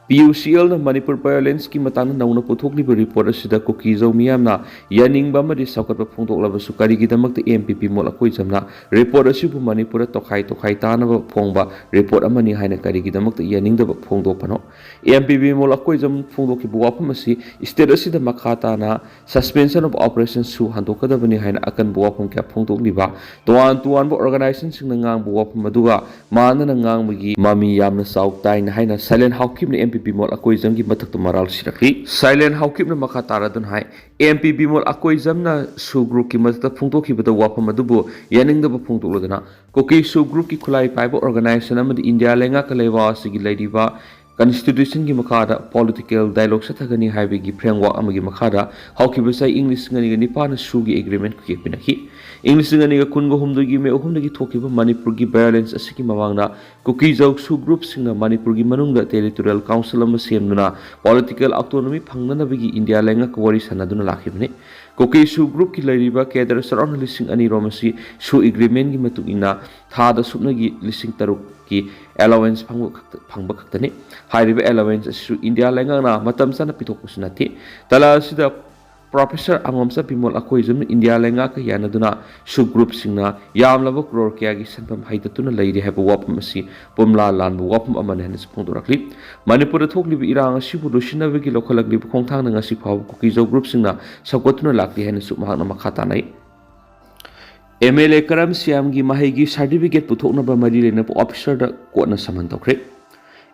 ꯄꯤ ꯌꯨ ꯁꯤ ꯑꯦꯜꯅ ꯃꯅꯤꯄꯨꯔ ꯚꯥꯏꯑꯣꯂꯦꯟꯁꯀꯤ ꯃꯇꯥꯡꯗ ꯅꯧꯅ ꯄꯨꯊꯣꯛꯂꯤꯕ ꯔꯤꯄꯣꯔꯠ ꯑꯁꯤꯗ ꯀꯨꯀꯤꯖꯧ ꯃꯤꯌꯥꯝꯅ ꯌꯥꯅꯤꯡꯕ ꯑꯃꯗꯤ ꯁꯧꯒꯠꯄ ꯐꯣꯡꯗꯣꯛꯂꯕꯁꯨ, ꯀꯔꯤꯒꯤꯗꯃꯛꯇ ꯑꯦꯝ ꯄꯤ ꯕꯤꯃꯣꯜ ꯑꯀꯣꯏꯖꯝꯅ ꯔꯤꯄꯣꯔꯠ ꯑꯁꯤꯕꯨ ꯃꯅꯤꯄꯨꯔꯗ ꯇꯣꯈꯥꯏ ꯇꯣꯈꯥꯏ ꯇꯥꯅꯕ ꯐꯣꯡꯕ ꯔꯤꯄꯣꯔꯠ ꯑꯃꯅꯤ ꯍꯥꯏꯅ ꯀꯔꯤꯒꯤꯗꯃꯛꯇ ꯌꯥꯅꯤꯡꯗꯕ ꯐꯣꯡꯗꯣꯛꯄꯅꯣ? ꯑꯦꯝ ꯄꯤ ꯕꯤꯃꯣꯜ ꯑꯀꯣꯏꯖꯝ ꯐꯣꯡꯗꯣꯛꯈꯤꯕ ꯋꯥꯐꯝ ꯑꯁꯤ ꯁ꯭ꯇꯦꯠ ꯑꯁꯤꯗ ꯃꯈꯥ ꯇꯥꯅ Suspension of Operations ꯁꯨ ꯍꯟꯗꯣꯛꯀꯗꯕꯅꯤ ꯍꯥꯏꯅ ꯑꯀꯟꯕ ꯋꯥꯐꯝ ꯀꯌꯥ ꯐꯣꯡꯗꯣꯛꯂꯤꯕ ꯇꯣꯉꯥꯟ ꯇꯣꯉꯥꯟꯕ ꯑꯣꯔꯒꯅꯥꯏꯖꯦꯁꯟꯁꯤꯡꯅ ꯉꯥꯡꯕ ꯋꯥꯐꯝ ꯑꯗꯨꯒ ꯃꯥꯟꯅꯅ ꯉꯥꯡꯕꯒꯤ ꯃꯃꯤ ꯌꯥꯝꯅ ꯆꯥꯎ ꯇꯥꯏꯅ ꯍꯥꯏꯅ ꯁꯥꯏꯂꯦꯟ ꯍꯥꯎꯀꯤꯞꯅ ꯑꯦꯝ ꯄꯤ ꯕꯤꯃꯣꯜ ꯑꯀꯣꯏꯖꯝꯒꯤ ꯃꯊꯛꯇ ꯃꯔꯥꯜ ꯁꯤꯔꯛꯂꯤ꯫ ꯁꯥꯏꯂꯦꯟ ꯍꯥꯎꯀꯤꯞꯅ ꯃꯈꯥ ꯇꯥꯔꯗꯨꯅ ꯍꯥꯏ, ꯑꯦꯝ ꯄꯤ ꯕꯤꯃꯣꯜ ꯑꯀꯣꯏꯖꯝꯅ ꯁꯨ ꯒ꯭ꯔꯨꯞꯀꯤ ꯃꯊꯛꯇ ꯐꯣꯡꯗꯣꯛꯈꯤꯕꯗ ꯋꯥꯐꯝ ꯑꯗꯨꯕꯨ ꯌꯥꯅꯤꯡꯗꯕ ꯐꯣꯡꯗꯣꯛꯂꯗꯨꯅ ꯀꯨꯀꯤ ꯁꯨ ꯒ꯭ꯔꯨꯞꯀꯤ ꯈꯨꯠꯂꯥꯏ ꯄꯥꯏꯕ ꯑꯣꯔꯒꯅꯥꯏꯖꯦꯁꯟ ꯑꯃꯗꯤ ꯏꯟꯗꯤꯌꯥ ꯂꯩꯉꯥꯛꯀ ꯂꯩꯕꯥꯛ ꯑꯁꯤꯒꯤ ꯂꯩꯔꯤꯕ ꯀꯟꯁꯇꯤꯇ꯭ꯌꯨꯁꯟꯒꯤ ꯃꯈꯥꯗ ꯄꯣꯂꯤꯇꯤꯀꯦꯜ ꯗꯥꯏꯂꯣꯒ ꯆꯠꯊꯒꯅꯤ ꯍꯥꯏꯕꯒꯤ ꯐ꯭ꯔꯦꯝꯋꯥꯔꯛ ꯑꯃꯒꯤ ꯃꯈꯥꯗ ꯍꯧꯈꯤꯕ ꯆꯍꯤ ꯏꯪ ꯂꯤꯁꯤꯡ ꯑꯅꯤꯒ ꯅꯤꯄꯥꯟꯗ ꯁꯨꯒꯤ ꯑꯦꯒ꯭ꯔꯤꯃꯦꯟ ꯀꯩꯀꯩ ꯄꯤꯅꯈꯤ꯫ ꯏꯪ ꯂꯤꯁꯤꯡ ꯑꯅꯤꯒ ꯀꯨꯟꯒ ꯍꯨꯝꯗꯣꯏꯒꯤ ꯃꯦ ꯑꯍꯨꯝꯗꯒꯤ ꯊꯣꯛꯈꯤꯕ ꯃꯅꯤꯄꯨꯔꯒꯤ ꯚꯥꯏꯑꯣꯂꯦꯟꯁ ꯑꯁꯤꯒꯤ ꯃꯃꯥꯡꯗ ꯀꯨꯀꯤ ꯖꯧ ꯁꯨ ꯒ꯭ꯔꯨꯞꯁꯤꯡꯅ ꯃꯅꯤꯄꯨꯔꯒꯤ ꯃꯅꯨꯡꯗ ꯇꯦꯔꯤꯇꯣꯔꯤꯌꯦꯜ ꯀꯥꯎꯟꯁꯤꯜ ꯑꯃ ꯁꯦꯝꯗꯨꯅ ꯄꯣꯂꯤꯇꯤꯀꯦꯜ ꯑꯣꯇꯣꯅꯣꯃꯤ ꯐꯪꯅꯅꯕꯒꯤ ꯏꯟꯗꯤꯌꯥ ꯂꯩꯉꯥꯛꯀ ꯋꯥꯔꯤ ꯁꯥꯟꯅꯗꯨꯅ ꯂꯥꯛꯈꯤꯕꯅꯤ꯫ ꯀꯨꯀꯤ ꯁꯨ ꯒ꯭ꯔꯨꯞꯀꯤ ꯂꯩꯔꯤꯕ ꯀꯦꯗꯔ ꯆꯥꯎꯔꯥꯛꯅ ꯂꯤꯁꯤꯡ ꯑꯅꯤ ꯔꯣꯝ ꯑꯁꯤ ꯁꯨ ꯑꯦꯒ꯭ꯔꯤꯃꯦꯟꯒꯤ ꯃꯇꯨꯡ ꯏꯟꯅ ꯊꯥꯗ ꯁꯨꯞꯅꯒꯤ ꯂꯤꯁꯤꯡ ꯇꯔꯨꯛꯀꯤ ꯑꯦꯂꯥꯋꯦꯟꯁ ꯐꯪꯕ ꯈꯛꯇ-, ꯐꯪꯕ ꯈꯛꯇꯅꯤ꯫ ꯍꯥꯏꯔꯤꯕ ꯑꯦꯂꯥꯋꯦꯟꯁ ꯑꯁꯤꯁꯨ ꯏꯟꯗꯤꯌꯥ ꯂꯩꯉꯥꯛꯅ ꯃꯇꯝ ꯆꯥꯅ ꯄꯤꯊꯣꯛꯄꯁꯨ ꯅꯠꯇꯦ꯫ ꯇꯥꯂꯥ ꯑꯁꯤꯗ ꯄ꯭ꯔꯣꯐꯦꯁꯔ ꯑꯉꯣꯝꯆꯥ ꯕꯤꯃꯣꯜ ꯑꯀꯣꯏꯖꯝꯅ ꯏꯟꯗꯤꯌꯥ ꯂꯩꯉꯥꯛꯀ ꯌꯥꯅꯗꯨꯅ ꯁꯨ ꯒ꯭ꯔꯨꯞꯁꯤꯡꯅ ꯌꯥꯝꯂꯕ ꯀ꯭ꯔꯣꯔ ꯀꯌꯥꯒꯤ ꯁꯦꯟꯐꯝ ꯍꯩꯗꯠꯇꯨꯅ ꯂꯩꯔꯤ ꯍꯥꯏꯕ ꯋꯥꯐꯝ ꯑꯁꯤ ꯄꯨꯝꯂꯥ ꯂꯥꯟꯕ ꯋꯥꯐꯝ ꯑꯃꯅꯤ ꯍꯥꯏꯅꯁꯨ ꯐꯣꯡꯗꯣꯔꯛꯂꯤ꯫ ꯃꯅꯤꯄꯨꯔꯗ ꯊꯣꯛꯂꯤꯕ ꯏꯔꯥꯡ ꯑꯁꯤꯕꯨ ꯂꯣꯏꯁꯤꯟꯅꯕꯒꯤ ꯂꯧꯈꯠꯂꯛꯂꯤꯕ ꯈꯣꯡꯊꯥꯡꯅ ꯉꯁꯤ ꯐꯥꯎꯕ ꯀꯨꯀꯤ ꯖꯧ ꯒ꯭ꯔꯨꯞꯁꯤꯡꯅ ꯁꯧꯒꯠꯇꯨꯅ ꯂꯥꯛꯂꯤ ꯍꯥꯏꯅꯁꯨ ꯃꯍꯥꯛꯅ ꯃꯈꯥ ꯇꯥꯅ ꯍꯥꯏ꯫ ꯑꯦꯝ ꯑꯦꯜ ꯑꯦ ꯀꯔꯝ ꯁ꯭ꯌꯥꯝꯒꯤ ꯃꯍꯩꯒꯤ ꯁꯥꯔꯇꯤꯐꯤꯀꯦꯠ ꯄꯨꯊꯣꯛꯅꯕ ꯃꯔꯤ ꯂꯩꯅꯕ ꯑꯣꯐꯤꯁꯔꯗ ꯀꯣꯔꯠꯅ ꯁꯃꯟ ꯇꯧꯈ꯭ꯔꯦ꯫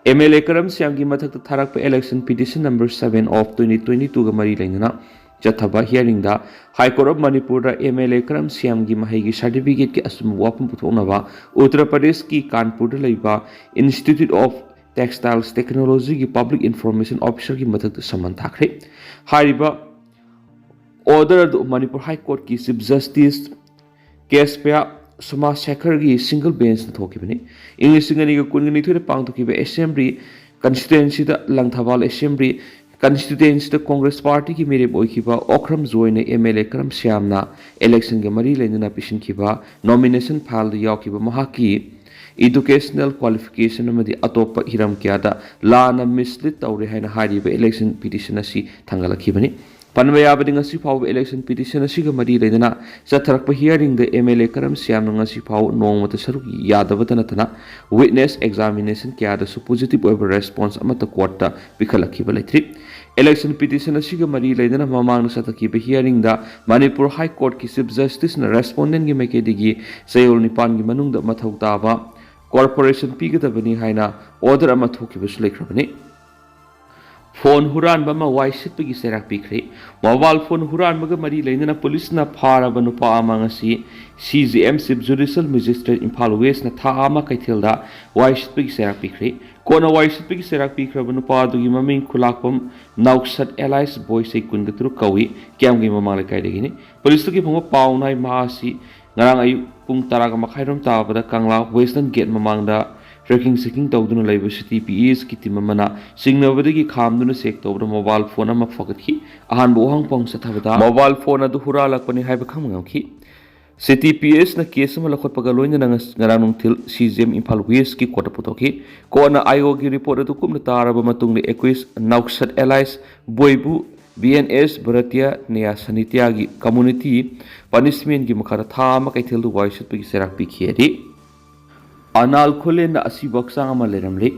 ꯑꯦꯝ ꯑꯦꯜ ꯑꯦ ꯀꯔꯝ ꯁ꯭ꯌꯥꯝꯒꯤ ꯃꯊꯛꯇ ꯊꯥꯔꯛꯄ election petition number seven of twenty twenty-two ꯒ ꯃꯔꯤ ꯂꯩꯅꯅ ꯆꯠꯊꯕ ꯍꯤꯌꯥꯔꯤꯡꯗ ꯍꯥꯏ ꯀꯣꯔꯠ ꯑꯣꯐ ꯃꯅꯤꯄꯨꯔꯗ ꯑꯦꯝ ꯑꯦꯜ ꯑꯦ ꯀꯔꯝ ꯁ꯭ꯌꯥꯝꯒꯤ ꯃꯍꯩꯒꯤ ꯁꯥꯔꯇꯤꯐꯤꯀꯦꯠꯀꯤ ꯑꯆꯨꯝꯕ ꯋꯥꯐꯝ ꯄꯨꯊꯣꯛꯅꯕ ꯎꯠꯇꯔ ꯄ꯭ꯔꯗꯦꯁꯀꯤ ꯀꯥꯟꯄꯨꯔꯗ ꯂꯩꯕ Institute of Textiles Technology ꯒꯤ ꯄꯕ꯭ꯂꯤꯛ ꯏꯟꯐꯣꯔꯃꯦꯁꯟ ꯑꯣꯐꯤꯁꯔꯒꯤ ꯃꯊꯛꯇ ꯁꯃꯟ ꯊꯥꯈ꯭ꯔꯦ꯫ ꯍꯥꯏꯔꯤꯕ Order ꯑꯗꯨ Manipur High Courtꯀꯤ Chief Justice ꯀꯦꯁꯄ꯭ꯌꯥ ꯁꯣꯃꯥꯁꯦꯈꯔꯒꯤ single benchꯅ ꯊꯣꯛꯈꯤꯕꯅꯤ꯫ ꯏꯪ ꯂꯤꯁꯤꯡ ꯑꯅꯤꯒ ꯀꯨꯟꯒ ꯅꯤꯊꯣꯏꯗ ꯄꯥꯡꯊꯣꯛꯈꯤꯕ assembly constituencyꯗ, ꯂꯪꯊꯕꯥꯜ assembly constituencyꯗ Congress partyꯒꯤ ꯃꯤꯔꯦꯞ ꯑꯣꯏꯈꯤꯕ ꯑꯣꯀ꯭ꯔꯝ ꯖꯣꯏꯅ M L A ꯀꯔꯝ ꯁ꯭ꯌꯥꯝꯅ electionꯒ ꯃꯔꯤ ꯂꯩꯅꯅ ꯄꯤꯁꯤꯟꯈꯤꯕ nomination fileꯗ ꯌꯥꯎꯈꯤꯕ ꯃꯍꯥꯛꯀꯤ educational qualification ꯑꯃꯗꯤ ꯑꯇꯣꯞꯄ ꯍꯤꯔꯝ ꯀꯌꯥꯗ ꯂꯥꯟꯅ mislead ꯇꯧꯔꯦ ꯍꯥꯏꯅ ꯍꯥꯏꯔꯤꯕ election petition ꯑꯁꯤ ꯊꯥꯡꯒꯠꯂꯛꯈꯤꯕꯅꯤ꯫ ꯄꯟꯕ ꯌꯥꯕꯗꯤ, ꯉꯁꯤ ꯐꯥꯎꯕ election petition ꯑꯁꯤꯒ ꯃꯔꯤ ꯂꯩꯅꯅ ꯆꯠꯊꯔꯛꯄ hearingꯗ M L A ꯀꯔꯝ ꯁ꯭ꯌꯥꯝꯅ ꯉꯁꯤ ꯐꯥꯎꯕ ꯅꯣꯡꯃꯇ ꯁꯔꯨꯛ ꯌꯥꯗꯕꯇ ꯅꯠꯇꯅ witness examination ꯀꯌꯥꯗꯁꯨ positive ꯑꯣꯏꯕ response ꯑꯃꯠꯇ courtꯇ ꯄꯤꯈꯠꯂꯛꯈꯤꯕ ꯂꯩꯇ꯭ꯔꯤ꯫ Election petition ꯑꯁꯤꯒ ꯃꯔꯤ ꯂꯩꯅꯅ ꯃꯃꯥꯡꯗ ꯆꯠꯊꯈꯤꯕ hearingꯗ ꯃꯅꯤꯄꯨꯔ High Courtꯀꯤ Chief Justiceꯅ respondentꯒꯤ ꯃꯥꯏꯀꯩꯗꯒꯤ ꯆꯌꯣꯜ ꯅꯤꯄꯥꯟꯒꯤ ꯃꯅꯨꯡꯗ ꯃꯊꯧ ꯇꯥꯕ corporation ꯄꯤꯒꯗꯕꯅꯤ ꯍꯥꯏꯅ order ꯑꯃ ꯊꯣꯛꯈꯤꯕꯁꯨ ꯂꯩꯈ꯭ꯔꯕꯅꯤ꯫ Phone ꯍꯨꯔꯥꯟꯕ ꯑꯃ ꯋꯥꯏ ꯁꯤꯠꯄꯒꯤ ꯆꯩꯔꯥꯛ ꯄꯤꯈ꯭ꯔꯦ꯫ Mobile phone ꯍꯨꯔꯥꯟꯕꯒ ꯃꯔꯤ ꯂꯩꯅꯅ ꯄꯨꯂꯤꯁꯅ ꯐꯥꯔꯕ ꯅꯨꯄꯥ ꯑꯃ ꯉꯁꯤ C J M, Chief Judicial Magistrate, Imphal Westꯅ ꯊꯥ ꯑꯃ ꯀꯩꯊꯦꯜꯗ ꯋꯥꯏ ꯁꯤꯠꯄꯒꯤ ꯆꯩꯔꯥꯛ ꯄꯤꯈ꯭ꯔꯦ꯫ ꯀꯣꯟꯅ ꯋꯥꯏ ꯁꯤꯠꯄꯒꯤ ꯆꯩꯔꯥꯛ ꯄꯤꯈ꯭ꯔꯕ ꯅꯨꯄꯥ ꯑꯗꯨꯒꯤ ꯃꯃꯤꯡ ꯈꯨꯂꯥꯛꯄꯝ ꯅꯥꯎꯁꯠ alias ꯕꯣꯏꯁꯩ ꯀꯨꯟꯒ ꯇꯔꯨꯛ ꯀꯧꯏ꯫ ꯀꯤꯌꯥꯝꯒꯩ ꯃꯃꯥꯡ ꯂꯩꯀꯥꯏꯗꯒꯤꯅꯤ꯫ ꯄꯨꯂꯤꯁꯇꯒꯤ ꯐꯪꯕ ꯄꯥꯎ ꯅꯥꯏ ꯃꯍꯥꯛ ꯑꯁꯤ ꯉꯔꯥꯡ ꯑꯌꯨꯛ ꯄꯨꯡ ꯇꯔꯥꯒ ꯃꯈꯥꯏꯔꯣꯝ ꯇꯥꯕꯗ ꯀꯪꯂꯥ Western Gate ꯃꯃꯥꯡꯗ tracking seeking ꯇꯧꯗꯨꯅ ꯂꯩꯕ C T P Sꯀꯤ team ꯑꯃꯅ ꯆꯤꯡꯅꯕꯗꯒꯤ ꯈꯥꯝꯗꯨꯅ check ꯇꯧꯕꯗ mobile phone ꯑꯃ ꯐꯒꯠꯈꯤ꯫ ꯑꯍꯥꯟꯕ ꯋꯥꯍꯪ ꯄꯥꯎ ꯆꯠꯊꯕꯗ mobile phone ꯑꯗꯨ ꯍꯨꯔꯥꯜꯂꯛꯄꯅꯤ ꯍꯥꯏꯕ ꯈꯪꯕ ꯉꯝꯈꯤ꯫ C T P Sꯅ case ꯑꯃ ꯂꯧꯈꯠꯄꯒ ꯂꯣꯏꯅꯅ ꯉꯁ-, ꯉꯔꯥꯡ ꯅꯨꯡꯊꯤꯜ C J M ꯏꯝꯐꯥꯜ Westꯀꯤ courtꯇ ꯄꯨꯊꯣꯛꯈꯤ꯫ ꯀꯣꯟꯅ I O ꯒꯤ report ꯑꯗꯨ ꯀꯨꯞꯅ ꯇꯥꯔꯕ ꯃꯇꯨꯡꯗ accused ꯅꯥꯎꯁꯠ alias ꯕꯣꯏꯕꯨ B N S Bharatiya ꯅ꯭ꯌꯥꯌ ꯁꯥꯍꯤꯇ꯭ꯌꯒꯤ community punishmentꯀꯤ ꯃꯈꯥꯗ ꯊꯥ ꯑꯃ ꯀꯩꯊꯦꯜꯗ ꯋꯥꯏ ꯁꯤꯠꯄꯒꯤ ꯆꯩꯔꯥꯛ ꯄꯤꯈꯤ ꯍꯥꯏꯔꯤ꯫ ꯑꯅꯥꯜ ꯈꯨꯂꯦꯟꯅ ꯑꯁꯤꯕ ꯍꯛꯆꯥꯡ ꯑꯃ ꯂꯩꯔꯝꯂꯤ꯫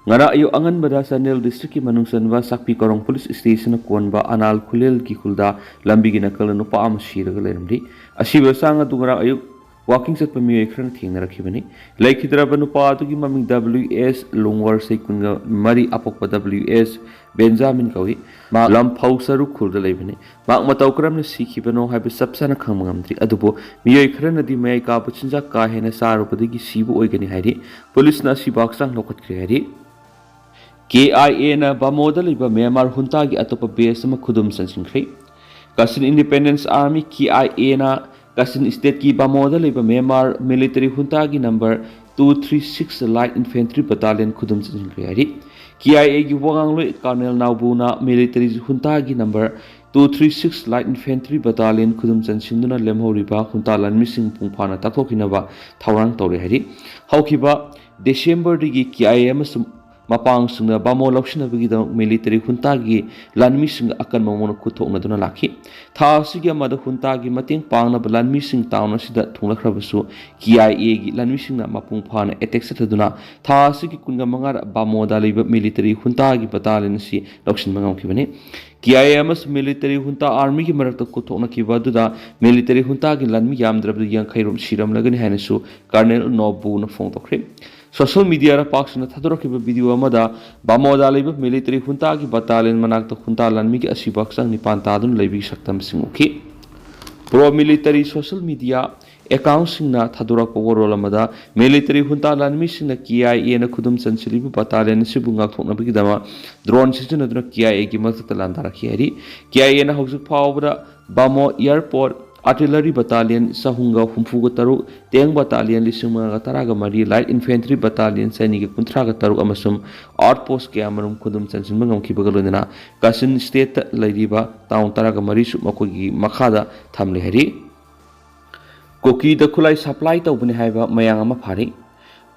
ꯉꯔꯥꯡ ꯑꯌꯨꯛ ꯑꯉꯟꯕꯗ ꯆꯥꯟꯗꯦꯜ districtꯀꯤ ꯃꯅꯨꯡ ꯆꯟꯕ ꯆꯥꯛꯄꯤ ꯀꯣꯔꯣꯡ police stationꯅ ꯀꯣꯟꯕ ꯑꯅꯥꯜ ꯈꯨꯂꯦꯟꯒꯤ ꯈꯨꯜꯗ ꯂꯝꯕꯤꯒꯤ ꯅꯥꯀꯜꯗ ꯅꯨꯄꯥ ꯑꯃ ꯁꯤꯔꯒ ꯂꯩꯔꯝꯂꯤ꯫ ꯑꯁꯤꯕ ꯍꯛꯆꯥꯡ ꯑꯗꯨ ꯉꯔꯥꯡ ꯑꯌꯨꯛ walking ꯆꯠꯄ ꯃꯤꯑꯣꯏ ꯈꯔꯅ ꯊꯦꯡꯅꯔꯛꯈꯤꯕꯅꯤ꯫ ꯂꯩꯈꯤꯗ꯭ꯔꯕ ꯅꯨꯄꯥ ꯑꯗꯨꯒꯤ ꯃꯃꯤꯡ W S ꯂꯨꯡꯋꯔ ꯁꯩꯀꯨꯟꯒ ꯃꯔꯤ, ꯑꯄꯣꯛꯄ W S ꯕꯦꯟꯖꯥꯃꯤꯟ ꯀꯧꯏ꯫ ꯃꯍꯥꯛ ꯂꯝꯐꯧ ꯁꯔꯨ ꯈꯨꯜꯗ ꯂꯩꯕꯅꯤ꯫ ꯃꯍꯥꯛ ꯃꯇꯧ ꯀꯔꯝꯅ ꯁꯤꯈꯤꯕꯅꯣ ꯍꯥꯏꯕ ꯆꯞ ꯆꯥꯅ ꯈꯪꯕ ꯉꯝꯗ꯭ꯔꯤ, ꯑꯗꯨꯕꯨ ꯃꯤꯑꯣꯏ ꯈꯔꯅꯗꯤ ꯃꯌꯥꯏ ꯀꯥꯕ ꯆꯤꯟꯖꯥꯛ ꯀꯥ ꯍꯦꯟꯅ ꯆꯥꯔꯨꯕꯗꯒꯤ ꯁꯤꯕ ꯑꯣꯏꯒꯅꯤ ꯍꯥꯏꯔꯤ꯫ ꯄꯨꯂꯤꯁꯅ ꯑꯁꯤꯕ ꯍꯛꯆꯥꯡ ꯂꯧꯈꯠꯈ꯭ꯔꯦ ꯍꯥꯏꯔꯤ꯫ K I Aꯅ ꯕꯃꯣꯗ ꯂꯩꯕ ꯃ꯭ꯌꯥꯟꯃꯥꯔ ꯍꯨꯟꯇꯥꯒꯤ ꯑꯇꯣꯞꯄ base ꯑꯃ ꯈꯨꯗꯨꯝ ꯆꯟꯁꯤꯟꯈ꯭ꯔꯦ꯫ Kachin Independence Army, K I A ꯅ ꯀꯆꯤꯟ ꯁ꯭ꯇꯦꯠꯀꯤ ꯕꯥꯃꯣꯗ ꯂꯩꯕ ꯃ꯭ꯌꯥꯟꯃꯥꯔ ꯃꯤꯂꯤꯇꯔꯤ ꯍꯨꯟꯇꯥꯒꯤ number two three six Light Infantry Battalion ꯈꯨꯗꯨꯝ ꯆꯟꯁꯤꯟꯈ꯭ꯔꯦ ꯍꯥꯏꯔꯤ꯫ K I A ꯒꯤ ꯋꯥꯉꯥꯡꯂꯣꯏ ꯀꯔꯅꯦꯜ ꯅꯥꯎꯕꯨꯅ ꯃꯤꯂꯤꯇꯔꯤ ꯍꯨꯟꯇꯥꯒꯤ number two three six Light Infantry Battalion ꯈꯨꯗꯨꯝ ꯆꯟꯁꯤꯟꯗꯨꯅ ꯂꯦꯝꯍꯧꯔꯤꯕ ꯍꯨꯟꯇꯥ ꯂꯥꯟꯃꯤꯁꯤꯡ ꯃꯄꯨꯡ ꯐꯥꯅ ꯇꯥꯛꯊꯣꯛꯈꯤꯅꯕ ꯊꯧꯔꯥꯡ ꯇꯧꯔꯦ ꯍꯥꯏꯔꯤ꯫ ꯍꯧꯈꯤꯕ ꯗꯤꯁꯦꯝꯕꯔꯗꯒꯤ K I A ꯑꯃꯁꯨꯡ ꯃꯄꯥꯡꯁꯤꯡꯅ ꯕꯥꯃꯣ ꯂꯧꯁꯤꯟꯅꯕꯒꯤꯗꯃꯛ ꯃꯤꯂꯤꯇꯔꯤ ꯍꯨꯟꯇꯥꯒꯤ ꯂꯥꯟꯃꯤꯁꯤꯡꯒ ꯑꯀꯟꯕ ꯃꯑꯣꯡꯗ ꯈꯨꯠ ꯊꯣꯛꯅꯗꯨꯅ ꯂꯥꯛꯈꯤ꯫ ꯊꯥ ꯑꯁꯤꯒꯤ ꯑꯃꯗ ꯍꯨꯟꯇꯥꯒꯤ ꯃꯇꯦꯡ ꯄꯥꯡꯅꯕ ꯂꯥꯟꯃꯤꯁꯤꯡ ꯇꯥꯎꯟ ꯑꯁꯤꯗ ꯊꯨꯡꯂꯛꯈ꯭ꯔꯕꯁꯨ, K I A ꯒꯤ ꯂꯥꯟꯃꯤꯁꯤꯡꯅ ꯃꯄꯨꯡ ꯐꯥꯅ ꯑꯦꯇꯦꯛ ꯆꯠꯊꯗꯨꯅ ꯊꯥ ꯑꯁꯤꯒꯤ ꯀꯨꯟꯒ ꯃꯉꯥꯗ ꯕꯥꯃꯣꯗ ꯂꯩꯕ ꯃꯤꯂꯤꯇꯔꯤ ꯍꯨꯟꯇꯥꯒꯤ ꯕꯇꯥꯂꯤꯌꯟ ꯑꯁꯤ ꯂꯧꯁꯤꯟꯕ ꯉꯝꯈꯤꯕꯅꯤ꯫ K I A ꯑꯃꯁꯨꯡ ꯃꯤꯂꯤꯇꯔꯤ ꯍꯨꯟꯇꯥ ꯑꯥꯔꯃꯤꯒꯤ ꯃꯔꯛꯇ ꯈꯨꯠꯊꯣꯛꯅꯈꯤꯕ ꯑꯗꯨꯗ ꯃꯤꯂꯤꯇꯔꯤ ꯍꯨꯟꯇꯥꯒꯤ ꯂꯥꯟꯃꯤ ꯌꯥꯝꯗ꯭ꯔꯕꯗ ꯌꯥꯡꯈꯩ ꯔꯣꯝ ꯁꯤꯔꯝꯂꯒꯅꯤ ꯍꯥꯏꯅꯁꯨ ꯀꯔꯅꯦꯜ ꯅꯣꯕꯨꯅ ꯐꯣꯡꯗꯣꯛꯈ꯭ꯔꯤ꯫ ꯁꯣꯁꯤꯌꯦꯜ ꯃꯤꯗꯤꯌꯥꯗ ꯄꯥꯛ ꯁꯟꯅ ꯊꯥꯗꯣꯔꯛꯈꯤꯕ ꯚꯤꯗꯤꯑꯣ ꯑꯃꯗ ꯕꯥꯃꯣꯗ ꯂꯩꯕ ꯃꯤꯂꯤꯇꯔꯤ ꯍꯨꯟꯇꯥꯒꯤ ꯕꯇꯥꯂꯤꯌꯟ ꯃꯅꯥꯛꯇ ꯍꯨꯟꯇꯥ ꯂꯥꯟꯃꯤꯒꯤ ꯑꯁꯤꯕ ꯍꯛꯆꯥꯡ ꯅꯤꯄꯥꯟ ꯇꯥꯗꯨꯅ ꯂꯩꯕꯒꯤ ꯁꯛꯇꯝꯁꯤꯡ ꯎꯈꯤ꯫ ꯄ꯭ꯔꯣ ꯃꯤꯂꯤꯇꯔꯤ ꯁꯣꯁꯤꯌꯦꯜ ꯃꯤꯗꯤꯌꯥ ꯑꯦꯀꯥꯎꯟꯁꯤꯡꯅ ꯊꯥꯗꯣꯔꯛꯄ ꯋꯥꯔꯣꯜ ꯑꯃꯗ, ꯃꯤꯂꯤꯇꯔꯤ ꯍꯨꯟꯇꯥ ꯂꯥꯟꯃꯤꯁꯤꯡꯅ K I A ꯅ ꯈꯨꯗꯨꯝ ꯆꯟꯁꯤꯜꯂꯤꯕ ꯕꯇꯥꯂꯤꯌꯟ ꯑꯁꯤꯕꯨ ꯉꯥꯛꯊꯣꯛꯅꯕꯒꯤꯗꯃꯛ ꯗ꯭ꯔꯣꯟ ꯁꯤꯖꯤꯟꯅꯗꯨꯅ K I A ꯒꯤ ꯃꯊꯛꯇ ꯂꯥꯟꯗꯥꯔꯛꯈꯤ ꯍꯥꯏꯔꯤ꯫ K I A ꯅ ꯍꯧꯖꯤꯛ ꯐꯥꯎꯕꯗ ꯕꯥꯃꯣ ꯑꯦꯌꯔꯄꯣꯔꯠ, ꯑꯥꯔꯇꯤꯂꯔꯤ ꯕꯇꯥꯂꯤꯌꯟ ꯆꯍꯨꯝꯒ ꯍꯨꯝꯐꯨꯒ ꯇꯔꯨꯛ, ꯇꯦꯡ ꯕꯇꯥꯂꯤꯌꯟ ꯂꯤꯁꯤꯡ ꯃꯉꯥꯒ ꯇꯔꯥꯒ ꯃꯔꯤ, ꯂꯥꯏꯠ ꯏꯟꯐꯦꯟꯇ꯭ꯔꯤ ꯕꯇꯥꯂꯤꯌꯟ ꯆꯅꯤꯒ ꯀꯨꯟꯊ꯭ꯔꯥꯒ ꯇꯔꯨꯛ ꯑꯃꯁꯨꯡ ꯑꯥꯎꯠꯄꯣꯁ ꯀꯌꯥꯃꯔꯨꯝ ꯈꯨꯗꯨꯝ ꯆꯟꯁꯤꯟꯕ ꯉꯝꯈꯤꯕꯒ ꯂꯣꯏꯅꯅ ꯀꯆꯤꯟ ꯁ꯭ꯇꯦꯠꯇ ꯂꯩꯔꯤꯕ ꯇꯥꯎꯟ ꯇꯔꯥꯒ ꯃꯔꯤꯁꯨ ꯃꯈꯣꯏꯒꯤ ꯃꯈꯥꯗ ꯊꯝꯂꯦ ꯍꯥꯏꯔꯤ꯫ ꯀꯨꯀꯤꯗ ꯈꯨꯠꯂꯥꯏ ꯁꯄ꯭ꯂꯥꯏ ꯇꯧꯕꯅꯤ ꯍꯥꯏꯕ ꯃꯌꯥꯝ ꯑꯃ ꯐꯥꯔꯤ꯫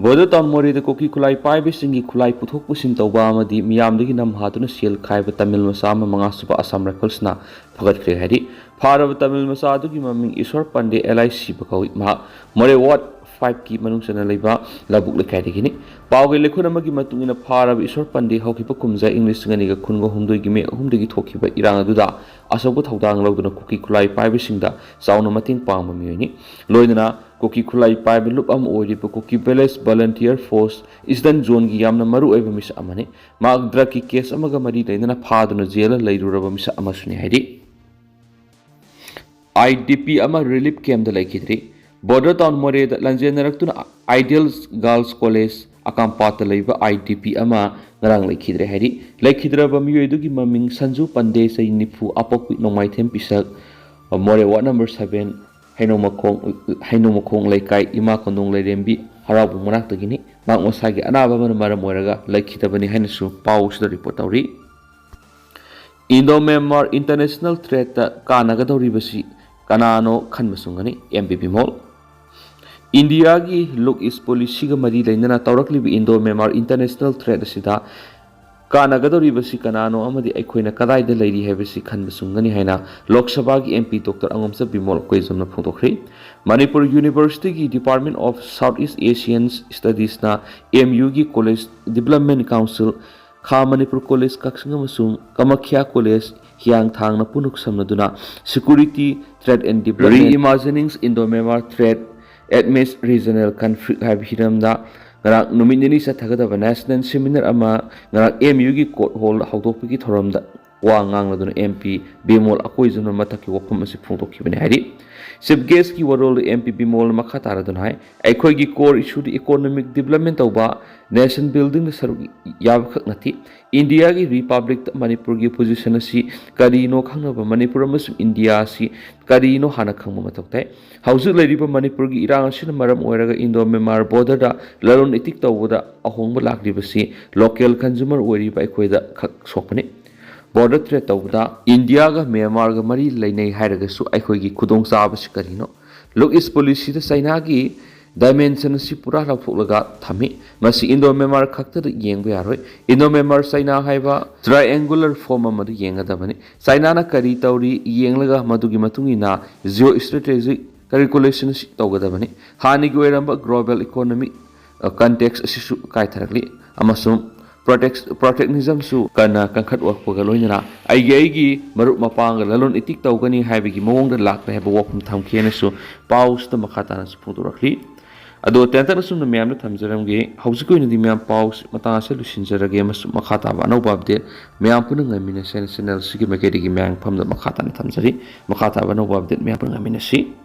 ꯕꯣꯔꯗꯔ ꯇꯥꯎꯟ ꯃꯣꯔꯦꯗ ꯀꯨꯀꯤ ꯈꯨꯠꯂꯥꯏ ꯄꯥꯏꯕꯁꯤꯡꯒꯤ ꯈꯨꯠꯂꯥꯏ ꯄꯨꯊꯣꯛ ꯄꯨꯁꯤꯟ ꯇꯧꯕ ꯑꯃꯗꯤ ꯃꯤꯌꯥꯝꯗꯒꯤ ꯅꯝ ꯍꯥꯗꯨꯅ ꯁꯦꯜ ꯈꯥꯏꯕ ꯇꯥꯃꯤꯜ ꯃꯆꯥ ꯑꯃ ꯃꯉꯥꯁꯨꯕ ꯑꯁꯥꯝ ꯔꯥꯏꯐꯜꯁꯅ ꯐꯒꯠꯈ꯭ꯔꯦ ꯍꯥꯏꯔꯤ꯫ ꯐꯥꯔꯕ ꯇꯥꯃꯤꯜ ꯃꯆꯥ ꯑꯗꯨꯒꯤ ꯃꯃꯤꯡ ꯏꯁꯣꯔ ꯄꯥꯟꯗꯦ ꯑꯦꯜ ꯑꯥꯏ ꯁꯤꯕ ꯀꯧꯏ꯫ ꯃꯍꯥꯛ ꯃꯣꯔꯦ ꯋꯥꯔꯗ ꯐꯥꯏꯚꯀꯤ ꯃꯅꯨꯡ ꯆꯟꯅ ꯂꯩꯕ ꯂꯧꯕꯨꯛ ꯂꯩꯀꯥꯏꯗꯒꯤꯅꯤ꯫ ꯄꯥꯎꯒꯤ ꯂꯩꯈꯨꯟ ꯑꯃꯒꯤ ꯃꯇꯨꯡ ꯏꯟꯅ, ꯐꯥꯔꯕ ꯏꯁꯣꯔ ꯄꯥꯟꯗꯦ ꯍꯧꯈꯤꯕ ꯀꯨꯝꯖꯥ ꯏꯪ ꯂꯤꯁꯤꯡ ꯑꯅꯤꯒ ꯀꯨꯟꯒ ꯍꯨꯝꯗꯣꯏꯒꯤ ꯃꯦ ꯑꯍꯨꯝꯗꯒꯤ ꯊꯣꯛꯈꯤꯕ ꯏꯔꯥꯡ ꯑꯗꯨꯗ ꯑꯆꯧꯕ ꯊꯧꯗꯥꯡ ꯂꯧꯗꯨꯅ ꯀꯨꯀꯤ ꯈꯨꯠꯂꯥꯏ ꯄꯥꯏꯕꯁꯤꯡꯗ ꯆꯥꯎꯅ ꯃꯇꯦꯡ ꯄꯥꯡꯕ ꯃꯤꯑꯣꯏꯅꯤ꯫ ꯂꯣꯏꯅꯅ ꯀꯨꯀꯤ ꯈꯨꯠꯂꯥꯏ ꯄꯥꯏꯕ ꯂꯨꯞ ꯑꯃ ꯑꯣꯏꯔꯤꯕ ꯀꯨꯀꯤ ꯚꯤꯂꯦꯖ ꯚꯣꯂꯨꯟꯇꯤꯌꯔ ꯐꯣꯔꯁ ꯏꯁꯇꯔꯟ ꯖꯣꯟꯒꯤ ꯌꯥꯝꯅ ꯃꯔꯨꯑꯣꯏꯕ ꯃꯤꯁꯛ ꯑꯃꯅꯤ꯫ ꯃꯍꯥꯛ ꯗ꯭ꯔꯒꯀꯤ ꯀꯦꯁ ꯑꯃꯒ ꯃꯔꯤ ꯂꯩꯅꯅ ꯐꯥꯗꯨꯅ ꯖꯦꯜꯗ ꯂꯩꯔꯨꯔꯕ ꯃꯤꯁꯛ ꯑꯃꯁꯨꯅꯤ ꯍꯥꯏꯔꯤ꯫ ꯑꯥꯏ ꯗꯤ ꯄꯤ ꯑꯃ ꯔꯤꯂꯤꯐ ꯀꯦꯝꯞꯇ ꯂꯩꯈꯤꯗ꯭ꯔꯤ꯫ ꯕꯣꯔꯗꯔ ꯇꯥꯎꯟ ꯃꯣꯔꯦꯗ ꯂꯥꯟꯖꯦꯟꯅꯔꯛꯇꯨꯅ ꯑꯥꯏꯗꯤꯌꯦꯜ ꯒꯥꯔꯜꯁ ꯀꯣꯂꯦꯖ, ꯑꯀꯥꯝꯄꯥꯠꯇ ꯂꯩꯕ ꯑꯥꯏ ꯗꯤ ꯄꯤ ꯑꯃ ꯉꯔꯥꯡ ꯂꯩꯈꯤꯗ꯭ꯔꯦ ꯍꯥꯏꯔꯤ꯫ ꯂꯩꯈꯤꯗ꯭ꯔꯕ ꯃꯤꯑꯣꯏ ꯑꯗꯨꯒꯤ ꯃꯃꯤꯡ ꯁꯟꯖꯨ ꯄꯟꯗꯦ, ꯆꯍꯤ ꯅꯤꯐꯨ, ꯑꯄꯣꯛꯄꯤ ꯅꯣꯡꯃꯥꯏꯊꯦꯝ ꯄꯤꯁꯛ, ꯃꯣꯔꯦ ꯋꯥꯔꯗ ꯅꯝꯕꯔ ꯁꯚꯦꯟ, ꯍꯩꯅꯧꯃꯈꯣꯡ, ꯍꯩꯅꯧꯃꯈꯣꯡ ꯂꯩꯀꯥꯏ, ꯏꯃꯥ ꯀꯣꯟꯗꯣꯡ ꯂꯩꯔꯦꯝꯕꯤ ꯍꯔꯥꯎꯕꯨꯡ ꯃꯅꯥꯛꯇꯒꯤꯅꯤ꯫ ꯃꯍꯥꯛ ꯃꯁꯥꯒꯤ ꯑꯅꯥꯕ ꯑꯃꯅ ꯃꯔꯝ ꯑꯣꯏꯔꯒ ꯂꯩꯈꯤꯗꯕꯅꯤ ꯍꯥꯏꯅꯁꯨ ꯄꯥꯎ ꯑꯁꯤꯗ ꯔꯤꯄꯣꯔꯠ ꯇꯧꯔꯤ꯫ ꯏꯟꯗꯣ ꯃ꯭ꯌꯥꯟꯃꯥꯔ ꯏꯟꯇꯔꯅꯦꯁꯅꯦꯜ ꯊ꯭ꯔꯦꯠꯇ ꯀꯥꯟꯅꯒꯗꯧꯔꯤꯕꯁꯤ ꯀꯅꯥꯅꯣ ꯈꯟꯕ ꯆꯨꯝꯒꯅꯤ, ꯑꯦꯝ ꯄꯤ ꯕꯤꯃꯣꯜ꯫ ꯏꯟꯗꯤꯌꯥꯒꯤ ꯂꯨꯛ ꯏꯁ ꯄꯣꯂꯤꯁꯤꯒ ꯃꯔꯤ ꯂꯩꯅꯅ ꯇꯧꯔꯛꯂꯤꯕ ꯏꯟꯗꯣ ꯃ꯭ꯌꯥꯟꯃꯥꯔ ꯏꯟꯇꯔꯅꯦꯁꯅꯦꯜ ꯊ꯭ꯔꯦꯠ ꯑꯁꯤꯗ ꯀꯥꯟꯅꯒꯗꯧꯔꯤꯕꯁꯤ ꯀꯅꯥꯅꯣ ꯑꯃꯗꯤ ꯑꯩꯈꯣꯏꯅ ꯀꯗꯥꯏꯗ ꯂꯩꯔꯤ ꯍꯥꯏꯕꯁꯤ ꯈꯟꯕ ꯆꯨꯝꯒꯅꯤ ꯍꯥꯏꯅ ꯂꯣꯛ ꯁꯚꯥꯒꯤ ꯑꯦꯝ ꯄꯤ ꯗꯣꯛꯇꯔ ꯑꯉꯣꯝꯆꯠ ꯕꯤꯃꯣꯜ ꯀꯣꯏꯖꯝꯅ ꯐꯣꯡꯗꯣꯛꯈ꯭ꯔꯤ꯫ ꯃꯅꯤꯄꯨꯔ ꯌꯨꯅꯤꯚꯔꯁꯤꯇꯤꯒꯤ Department of South East Asian Studiesꯅ ꯑꯦꯝ ꯌꯨꯒꯤ ꯀꯣꯂꯦꯖ ꯗꯤꯕ꯭ꯂꯞꯃꯦꯟ ꯀꯥꯎꯟꯁꯤꯜ, ꯈꯥ ꯃꯅꯤꯄꯨꯔ ꯀꯣꯂꯦꯖ ꯀꯛꯆꯤꯡ ꯑꯃꯁꯨꯡ ꯀꯃꯈ꯭ꯌꯥ ꯀꯣꯂꯦꯖ ꯍꯤꯌꯥꯡꯊꯥꯡꯅ ꯄꯨꯟꯅ ꯈꯨꯠꯁꯝꯅꯗꯨꯅ Security Threat and Development, Reimagining Indo-Myanmar Threat Amidst Regional Conflict ꯍꯥꯏꯕ ꯍꯤꯔꯝꯗ ꯉꯔꯥꯡ ꯅꯨꯃꯤꯠ ꯅꯤꯅꯤ ꯆꯠꯊꯒꯗꯕ ꯅꯦꯁꯅꯦꯜ ꯁꯦꯃꯤꯅꯥꯔ ꯑꯃ ꯉꯔꯥꯡ ꯑꯦꯝ ꯌꯨꯒꯤ ꯀꯣꯔꯠ ꯍꯣꯜꯗ ꯍꯧꯗꯣꯛꯄꯒꯤ ꯊꯧꯔꯝꯗ ꯋꯥ ꯉꯥꯡꯂꯗꯨꯅ ꯑꯦꯝ ꯄꯤ ꯕꯤꯃꯣꯜ ꯑꯀꯣꯏꯖꯝꯅ ꯃꯊꯛꯀꯤ ꯋꯥꯐꯝ ꯑꯁꯤ ꯐꯣꯡꯗꯣꯛꯈꯤꯕꯅꯤ ꯍꯥꯏꯔꯤ꯫ ꯆꯤꯐ ꯒꯦꯁꯀꯤ ꯋꯥꯔꯣꯜꯗ ꯑꯦꯝ ꯄꯤ ꯕꯤꯃꯣꯜꯅ ꯃꯈꯥ ꯇꯥꯔꯗꯨꯅ ꯍꯥꯏ, ꯑꯩꯈꯣꯏꯒꯤ core issueꯗꯤ economic development ꯇꯧꯕ, ꯅꯦꯁꯟ ꯕꯤꯜꯗꯤꯡꯗ ꯁꯔꯨꯛ ꯌꯥꯕꯈꯛ ꯅꯠꯇꯦ꯫ ꯏꯟꯗꯤꯌꯥꯒꯤ ꯔꯤꯄꯕ꯭ꯂꯤꯛꯇ ꯃꯅꯤꯄꯨꯔꯒꯤ ꯄꯣꯖꯤꯁꯟ ꯑꯁꯤ ꯀꯔꯤꯅꯣ ꯈꯪꯅꯕ ꯃꯅꯤꯄꯨꯔ ꯑꯃꯁꯨꯡ ꯏꯟꯗꯤꯌꯥ ꯑꯁꯤ ꯀꯔꯤꯅꯣ ꯍꯥꯟꯅ ꯈꯪꯕ ꯃꯊꯧ ꯇꯥꯏ꯫ ꯍꯧꯖꯤꯛ ꯂꯩꯔꯤꯕ ꯃꯅꯤꯄꯨꯔꯒꯤ ꯏꯔꯥꯡ ꯑꯁꯤꯅ ꯃꯔꯝ ꯑꯣꯏꯔꯒ ꯏꯟꯗꯣ ꯃ꯭ꯌꯥꯟꯃꯥꯔ ꯕꯣꯔꯗꯔꯗ ꯂꯂꯣꯟ ꯏꯇꯤꯛ ꯇꯧꯕꯗ ꯑꯍꯣꯡꯕ ꯂꯥꯛꯂꯤꯕꯁꯤ ꯂꯣꯀꯦꯜ ꯀꯟꯖꯨꯃꯔ ꯑꯣꯏꯔꯤꯕ ꯑꯩꯈꯣꯏꯗ ꯈꯛ ꯁꯣꯛꯄꯅꯤ꯫ ꯕꯣꯔꯗꯔ ꯇ꯭ꯔꯦꯗ ꯇꯧꯕꯗ ꯏꯟꯗꯤꯌꯥꯒ ꯃ꯭ꯌꯥꯟꯃꯥꯔꯒ ꯃꯔꯤ ꯂꯩꯅꯩ ꯍꯥꯏꯔꯒꯁꯨ ꯑꯩꯈꯣꯏꯒꯤ ꯈꯨꯗꯣꯡꯆꯥꯕꯁꯤ ꯀꯔꯤꯅꯣ? ꯂꯨꯛ ꯏꯁ ꯄꯣꯂꯤꯁꯤꯗ ꯆꯩꯅꯥꯒꯤ ꯗꯥꯏꯃꯦꯟꯁꯟ ꯑꯁꯤ ꯄꯨꯔꯥ ꯂꯧꯊꯣꯛꯂꯒ ꯊꯝꯃꯤ꯫ ꯃꯁꯤ ꯏꯟꯗꯣ ꯃ꯭ꯌꯥꯟꯃꯥꯔ ꯈꯛꯇꯗ ꯌꯦꯡꯕ ꯌꯥꯔꯣꯏ꯫ ꯏꯟꯗꯣ ꯃ꯭ꯌꯥꯟꯃꯥꯔ ꯆꯩꯅꯥ ꯍꯥꯏꯕ ꯇ꯭ꯔꯥꯏꯑꯦꯡꯒꯨꯂꯔ ꯐꯣꯝ ꯑꯃꯗ ꯌꯦꯡꯒꯗꯕꯅꯤ꯫ ꯆꯩꯅꯥꯅ ꯀꯔꯤ ꯇꯧꯔꯤ ꯌꯦꯡꯂꯒ ꯃꯗꯨꯒꯤ ꯃꯇꯨꯡ ꯏꯟꯅ ꯖꯤꯑꯣ ꯏꯁꯇ꯭ꯔꯦꯇꯦꯖꯤꯛ ꯀꯦꯜꯀꯨꯂꯦꯁꯟ ꯑꯁꯤ ꯇꯧꯒꯗꯕꯅꯤ꯫ ꯍꯥꯟꯅꯒꯤ ꯑꯣꯏꯔꯝꯕ ꯒ꯭ꯂꯣꯕꯦꯜ ꯏꯀꯣꯅꯣꯃꯤꯛ ꯀꯟꯇꯦꯛꯁ ꯑꯁꯤꯁꯨ ꯀꯥꯏꯊꯔꯛꯂꯤ ꯑꯃꯁꯨꯡ ꯄ꯭ꯔꯣꯇꯦꯛ-, ꯄ꯭ꯔꯣꯇꯦꯛꯅꯤꯖꯝꯁꯨ ꯀꯟꯅ ꯀꯟꯈꯠꯂꯛꯄꯒ ꯂꯣꯏꯅꯅ ꯑꯩꯒꯤ ꯑꯩꯒꯤ ꯃꯔꯨꯞ ꯃꯄꯥꯡꯒ ꯂꯂꯣꯟ ꯏꯇꯤꯛ ꯇꯧꯒꯅꯤ ꯍꯥꯏꯕꯒꯤ ꯃꯑꯣꯡꯗ ꯂꯥꯛꯂꯦ ꯍꯥꯏꯕ ꯋꯥꯐꯝ ꯊꯝꯈꯤ ꯍꯥꯏꯅꯁꯨ ꯄꯥꯎꯁꯤꯗ ꯃꯈꯥ ꯇꯥꯅꯁꯨ ꯐꯣꯡꯗꯣꯔꯛꯂꯤ꯫ ꯑꯗꯣ ꯇꯦꯟꯇꯛꯅ ꯁꯨꯝꯅ ꯃꯌꯥꯝꯗ ꯊꯝꯖꯔꯝꯒꯦ꯫ ꯍꯧꯖꯤꯛꯀꯤ ꯑꯣꯏꯅꯗꯤ ꯃꯌꯥꯝ ꯄꯥꯎꯁꯤ ꯃꯇꯥꯡ ꯑꯁꯤꯗ ꯂꯣꯏꯁꯤꯟꯖꯔꯒꯦ ꯑꯃꯁꯨꯡ ꯃꯈꯥ ꯇꯥꯕ ꯑꯅꯧꯕ ꯑꯞꯗꯦꯠ ꯃꯌꯥꯝ ꯄꯨꯟꯅ ꯉꯥꯏꯃꯤꯟꯅꯁꯦ ꯍꯥꯏꯅ ꯆꯦꯅꯦꯜꯁꯤꯒꯤ ꯃꯥꯏꯀꯩꯗꯒꯤ ꯃꯌꯥꯝ ꯃꯐꯝꯗ ꯃꯈꯥ ꯇꯥꯅ ꯊꯝꯖꯔꯤ꯫ ꯃꯈꯥ ꯇꯥꯕ ꯑꯅꯧꯕ ꯑꯞꯗꯦꯠ ꯃꯌꯥꯝ ꯄꯨꯟꯅ ꯉꯥꯏꯃꯤꯟꯅꯁꯤ꯫